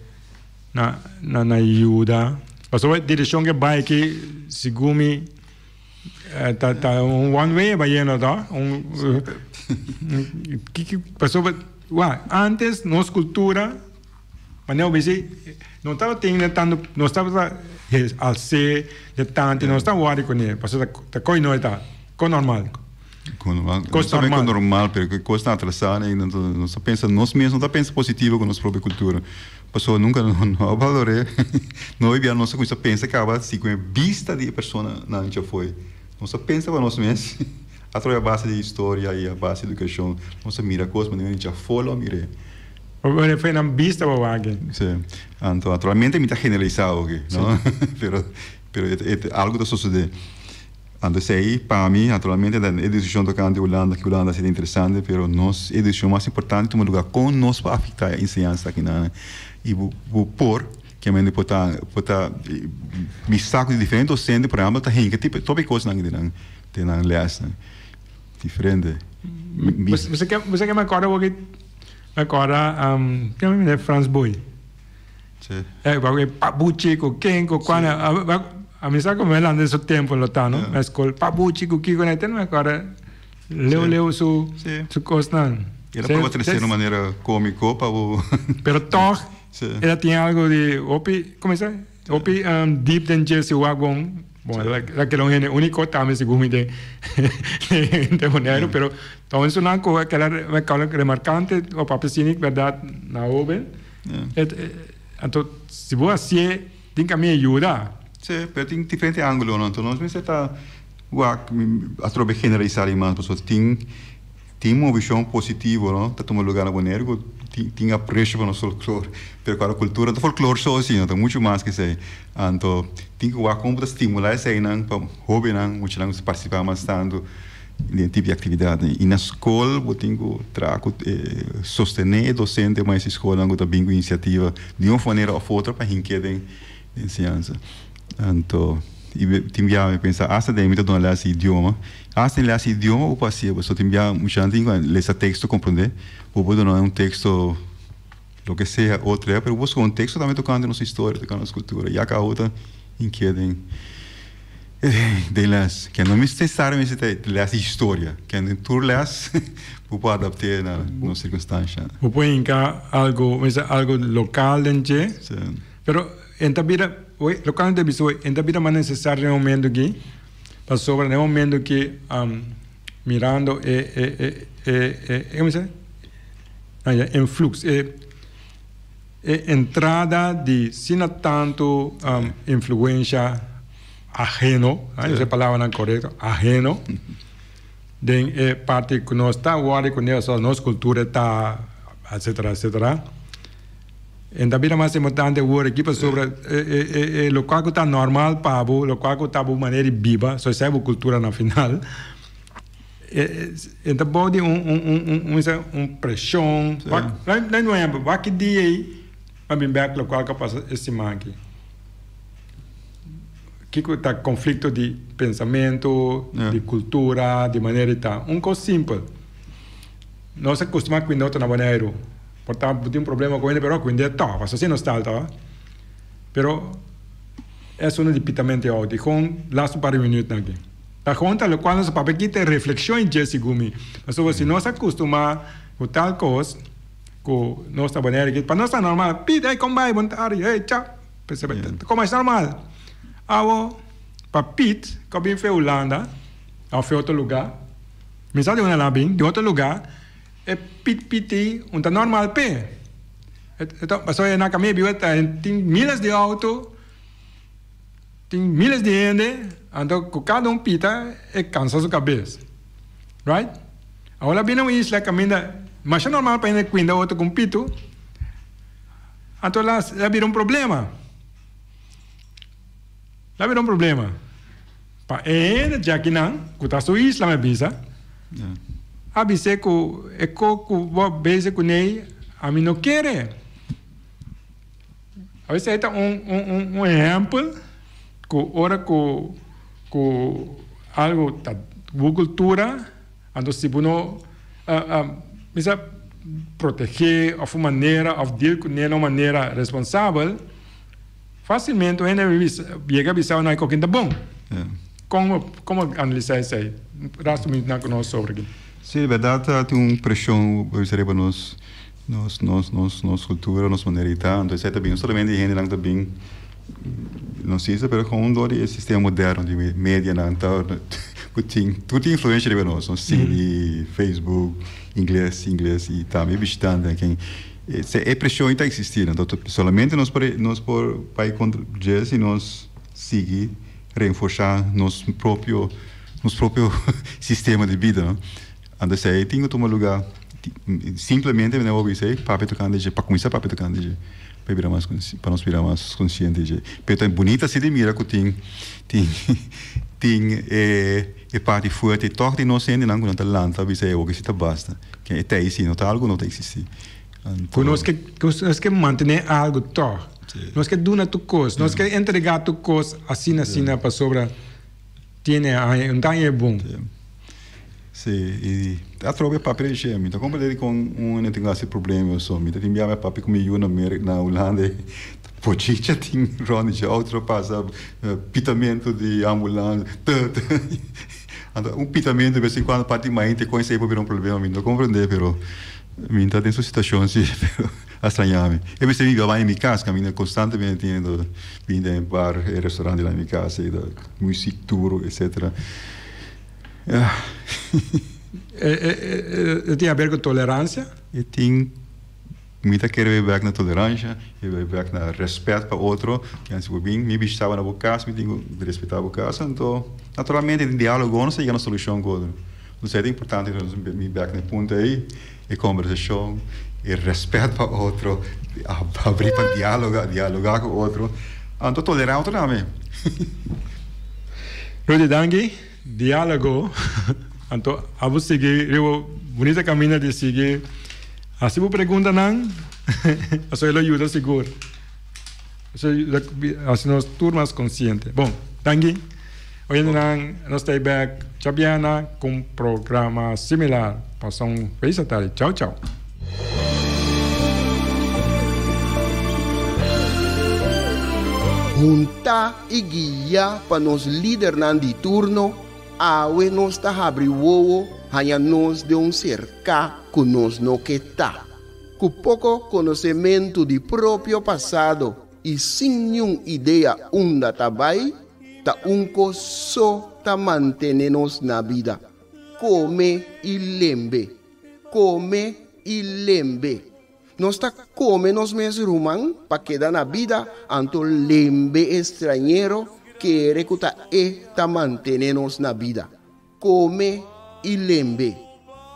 na na na yuda? Pasobra e direccion ke bai aki segun mi ta ta un one way a bai yendo to un kiko pasobra wak antes nos cultura. Manera bo bisa no tabatin den tantu nos tabata als'é de tantu nos ta wòri kuné pasobra ta koi noi ta kos normal. Kos normal kos normal kos normal pero ku kos ta atrasá nos ta pensa nos mes no ta pensa positivo ku nos propio kultura pasobra nunka no a balor'é no a nos a kuminsá pensa kaba si ku e bista di e personanan djafo'i nos ta pensa pa nos mes atraves a base di historia i a base di edukashon nos a mira kos manera djafó lo a mir'é. Bo fue nan bista bo wak. Sí. Anto naturalmente mi ta generalisá oke, no? Pero pero e e algo ta sosodé. Anto esei pa mi naturalmente ta e discusion tocante Hulanda ki Hulanda a sido interesante pero nos e discusion mas importante tuma lugar kon nos por afecta e enseñansa akinan i bo bo por kiamente por ta por ta mi sa ku diferente docente por ehempel ta hinka tipo topi kosnan den nan den nan lesnan diferente. Bo sa ke bo sa ke mi acorda bo ki. Mi acorda ken mi mira Frans Boy. Sí. Eh, pa pabuchi ku ken ku kwan. A mi sa ku mi landa su tempo lo ta no. Na skol pabuchi ku kiko na ten mi acorda leu leu su su kosnan. El a proba trese na manera komiko pa bo. Pero tog el a tin algo di hopi, komo e sa? Hopi deep den dje si wak bon, bon el a keda un hende uniko tambe segun mi den den Boneiru, pero ta un esnan ku a keda remarkante o papia sinik bèrdat na hoben. Anto si bo hasié tin kaminda yuda. Sí, pero tin diferente ángulonan, anto nos mester ta wak atrobe generalisá di mas pasobra tin. Tin movishon positivo no ta tuma luga na Boneiru ku tin apresio pa nos folklor. Pero klaro kultura no ta folklor so asina, ta muchu mas ke esei. Anto tin ku wak kon bo ta stimulá eseinan pa hóbennan, muchanan ku ta partisipá mas tantu den e tipo di aktividatnan. I na skol bo tin ku traha ku sostené e dosente mas e skolnan ku ta bin ku inisiativa di un manera òf otro pa hink'é den enseñansa. Anto tin biaha mi pensa asta den mi ta duna lès di idioma. Asta den lès di idioma bo por hasié, pasobra tin biaha muchanan tin ku lesa teksto komprondé. Bo por duna un teksto loke sea otro ya, pero bo busca un teksto tambe tokante nos historia, tokante nos kultura. Ya kaba bo ta inkiet den. Den les, ke no mester nesesariamente ta les di historia, ke den tur les bo por adapt'é na nos sirkunstansha. Bo por hinka algu, mester algu lokal den dje, pero e ta bira, lokal no ta bisa hoy, e ta bira mas nesesario den e momento aki, pasobra den e momento aki mirando e e e e como se dice influx e. E entrada di sina tantu influensha aheno, esa e palabranan korekto, aheno, den e parti ku nos ta wòrdu kuné osea nos kultura ta etsetera etsetera. E ta bira mas importante awor aki pasobra e lokual ku ta normal pa bo, lokual ku ta bo manera di biba, so esei bo kultura na final. E ta bou di un preshon. Wak un ehempel, wak ki dia ei a bin bek lokual ku a pasa e siman aki. Kiko ta konflikto di pensamentu, di kultura, di manera di ta. Un kos simpel. Nos a kustumá kuinda otro na Boneiru. Por ta bo tin un problema ku hende pero kuind'é tòg, pasobra asina nos ta al. Pero esun di pitamentu e outo. I kon lastu un par di minütnan aki. Ta konta lokual nos a papia aki ta e reflekshon i dje segun mi. Pasobra si nos a kustumá ku tal kos ku nos ta manera aki, pa nos ta normal, Pete, hey, kon bai, bon tardi, hey, chao. Komo es normal. Awo, pa Pete ku a bin fe Hulanda òf fe otro lugá, mi sa di unda el a bin, di otro lugá, e pit piti un ta normal p'e. Pasobra e na kaminda biba tin miles di outo. Tin miles di hende, anto ku kada un pita e kansa su kabes. Right? Awor a bini un isla kaminda masha normal pa hende kuinda otro ku un pitu, anto la a bira un problema. La bira un problema. Pa e hende djakinan, ku ta su isla mi a bisa, a bis'é ku e ko ku bo bezig kuné ami no kere. Awor esei ta un un un ehèmpel ku ora ku ku algu ta bo kultura anto si bo no bisa protegé òf un manera òf deal kuné na un manera responsabel fásilmente un hende yega bisa no kokin ta bon. Kon kon bo analisá esei? Rasto minutonan ku nos sobra aki. Sí, bèrdat tin un preshon bo bisa riba nos. Nos, nos, nos, nos cultura, nos manera di ta, anto esei ta bin no solamente di hendenan ta bin nos isla, pero con dor di e sistema moderno di medianan ta cu tin tur tin influencia riba nos, nos cine, Facebook, ingles, ingles y tambe bishitantenan ken e presion ta existi, anto solamente nos por nos por bay contra dje si nos sigui reforsa nos propio nos propio sistema di bida, no. Anto esei tin ku tuma lugá. Simplemente mi no por bisa ei papia tokante dje, pa kuminsá papia tokante dje, pa e bira mas pa nos bira mas konsiente dje. Pero ta bunita si di mira ku tin tin tin e e parti fuerte tòg di nos hendenan ku nan ta lanta bisa ei oke si ta basta. Ke e ta ei si no ta algu no ta eksistí. Anto. Ku nos ke nos ke mantené algu tòg. Nos ke duna tur kos, nos ke entregá tur kos asina asina pasobra. Tiene aña, un ta aña e bon. Sí, y atrobe papia di dje, mi ta comprende dicon un hende tin cu haci problema of so. Mi ta tin biaha mi papia cu mi yu na Merca, na Hulanda, e bochincha tin rond di dje, auto ta pasa, pitamento di ambulance, te, te. Anto un pitamento de bes en cuando parti mainta con esey por bira un problema, mi no comprende, pero mi ta den su situacion si, pero. A straña mi. E mester biba bai mi cas caminda constantemente tin hende bin den e bar, e restaurant dilanti mi cas y ta music duro etcetera. Ya. E tin haber cu tolerancia? E tin, mi ta kere bay bek na tolerancia, e bay bek na respet pa otro. Kian si bo bin mi bishitaba na bo cas mi tin cu respeta bo cas anto naturalmente den dialogo nos ta yega na solucion cu otro. Entonces ta importante cu nos bin bek na e punto ey. E kombersashon, e rèspèt pa otro, abrí pa dialoga, dialogá ku otro, anto tolerá otro tambe. Rudy danki, dialogo, anto abo sigui riba bunita kaminda di sigui hasi bo preguntanan, pasobra e lo yuda sigur, hasi nos tur mas konsiente. Bon, danki. Oyentenan, nos ta e bek djabièrnè ku un programa similar. Pasa un felis atardi. Chau chau. Huntá i guiá pa nos lidernan di turno, awe nos ta habri wowo haña nos den un serká ku nos no ke ta. Ku poko konosementu di propio pasado i sin niun idea unda ta bai, ta un kos so ta mantené nos na bida, kome i lembe, kome i lembe. Nos ta kome nos mes ruman pa keda na bida, anto lembe e strañero kere ku ta e ta mantené nos na bida. Kome i lembe.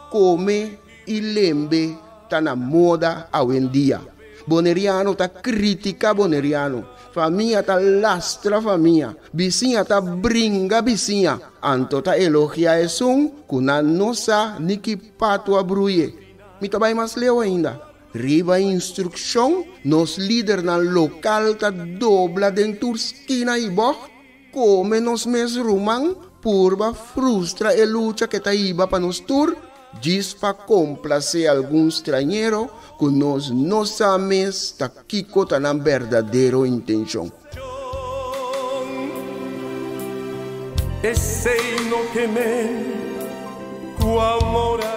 Kome i lembe ta na moda awendia. Boneriano ta kritika boneriano. Famia ta lastra famia. Bisiña ta bringa bisiña. Anto ta elogia esun ku nan no sa ni ki patu a bruye. Mi ta bai mas leu ainda. Riba instrukshon, nos lidernan lokal ta dobla den tur skina i bògt, kome nos mes ruman, purba frustra e lucha ke ta hiba pa nos tur, djis pa komplasé algun strañero ku nos no sa mes ta kiko ta nan berdadero intenshon. Esei no ke men ku amor a.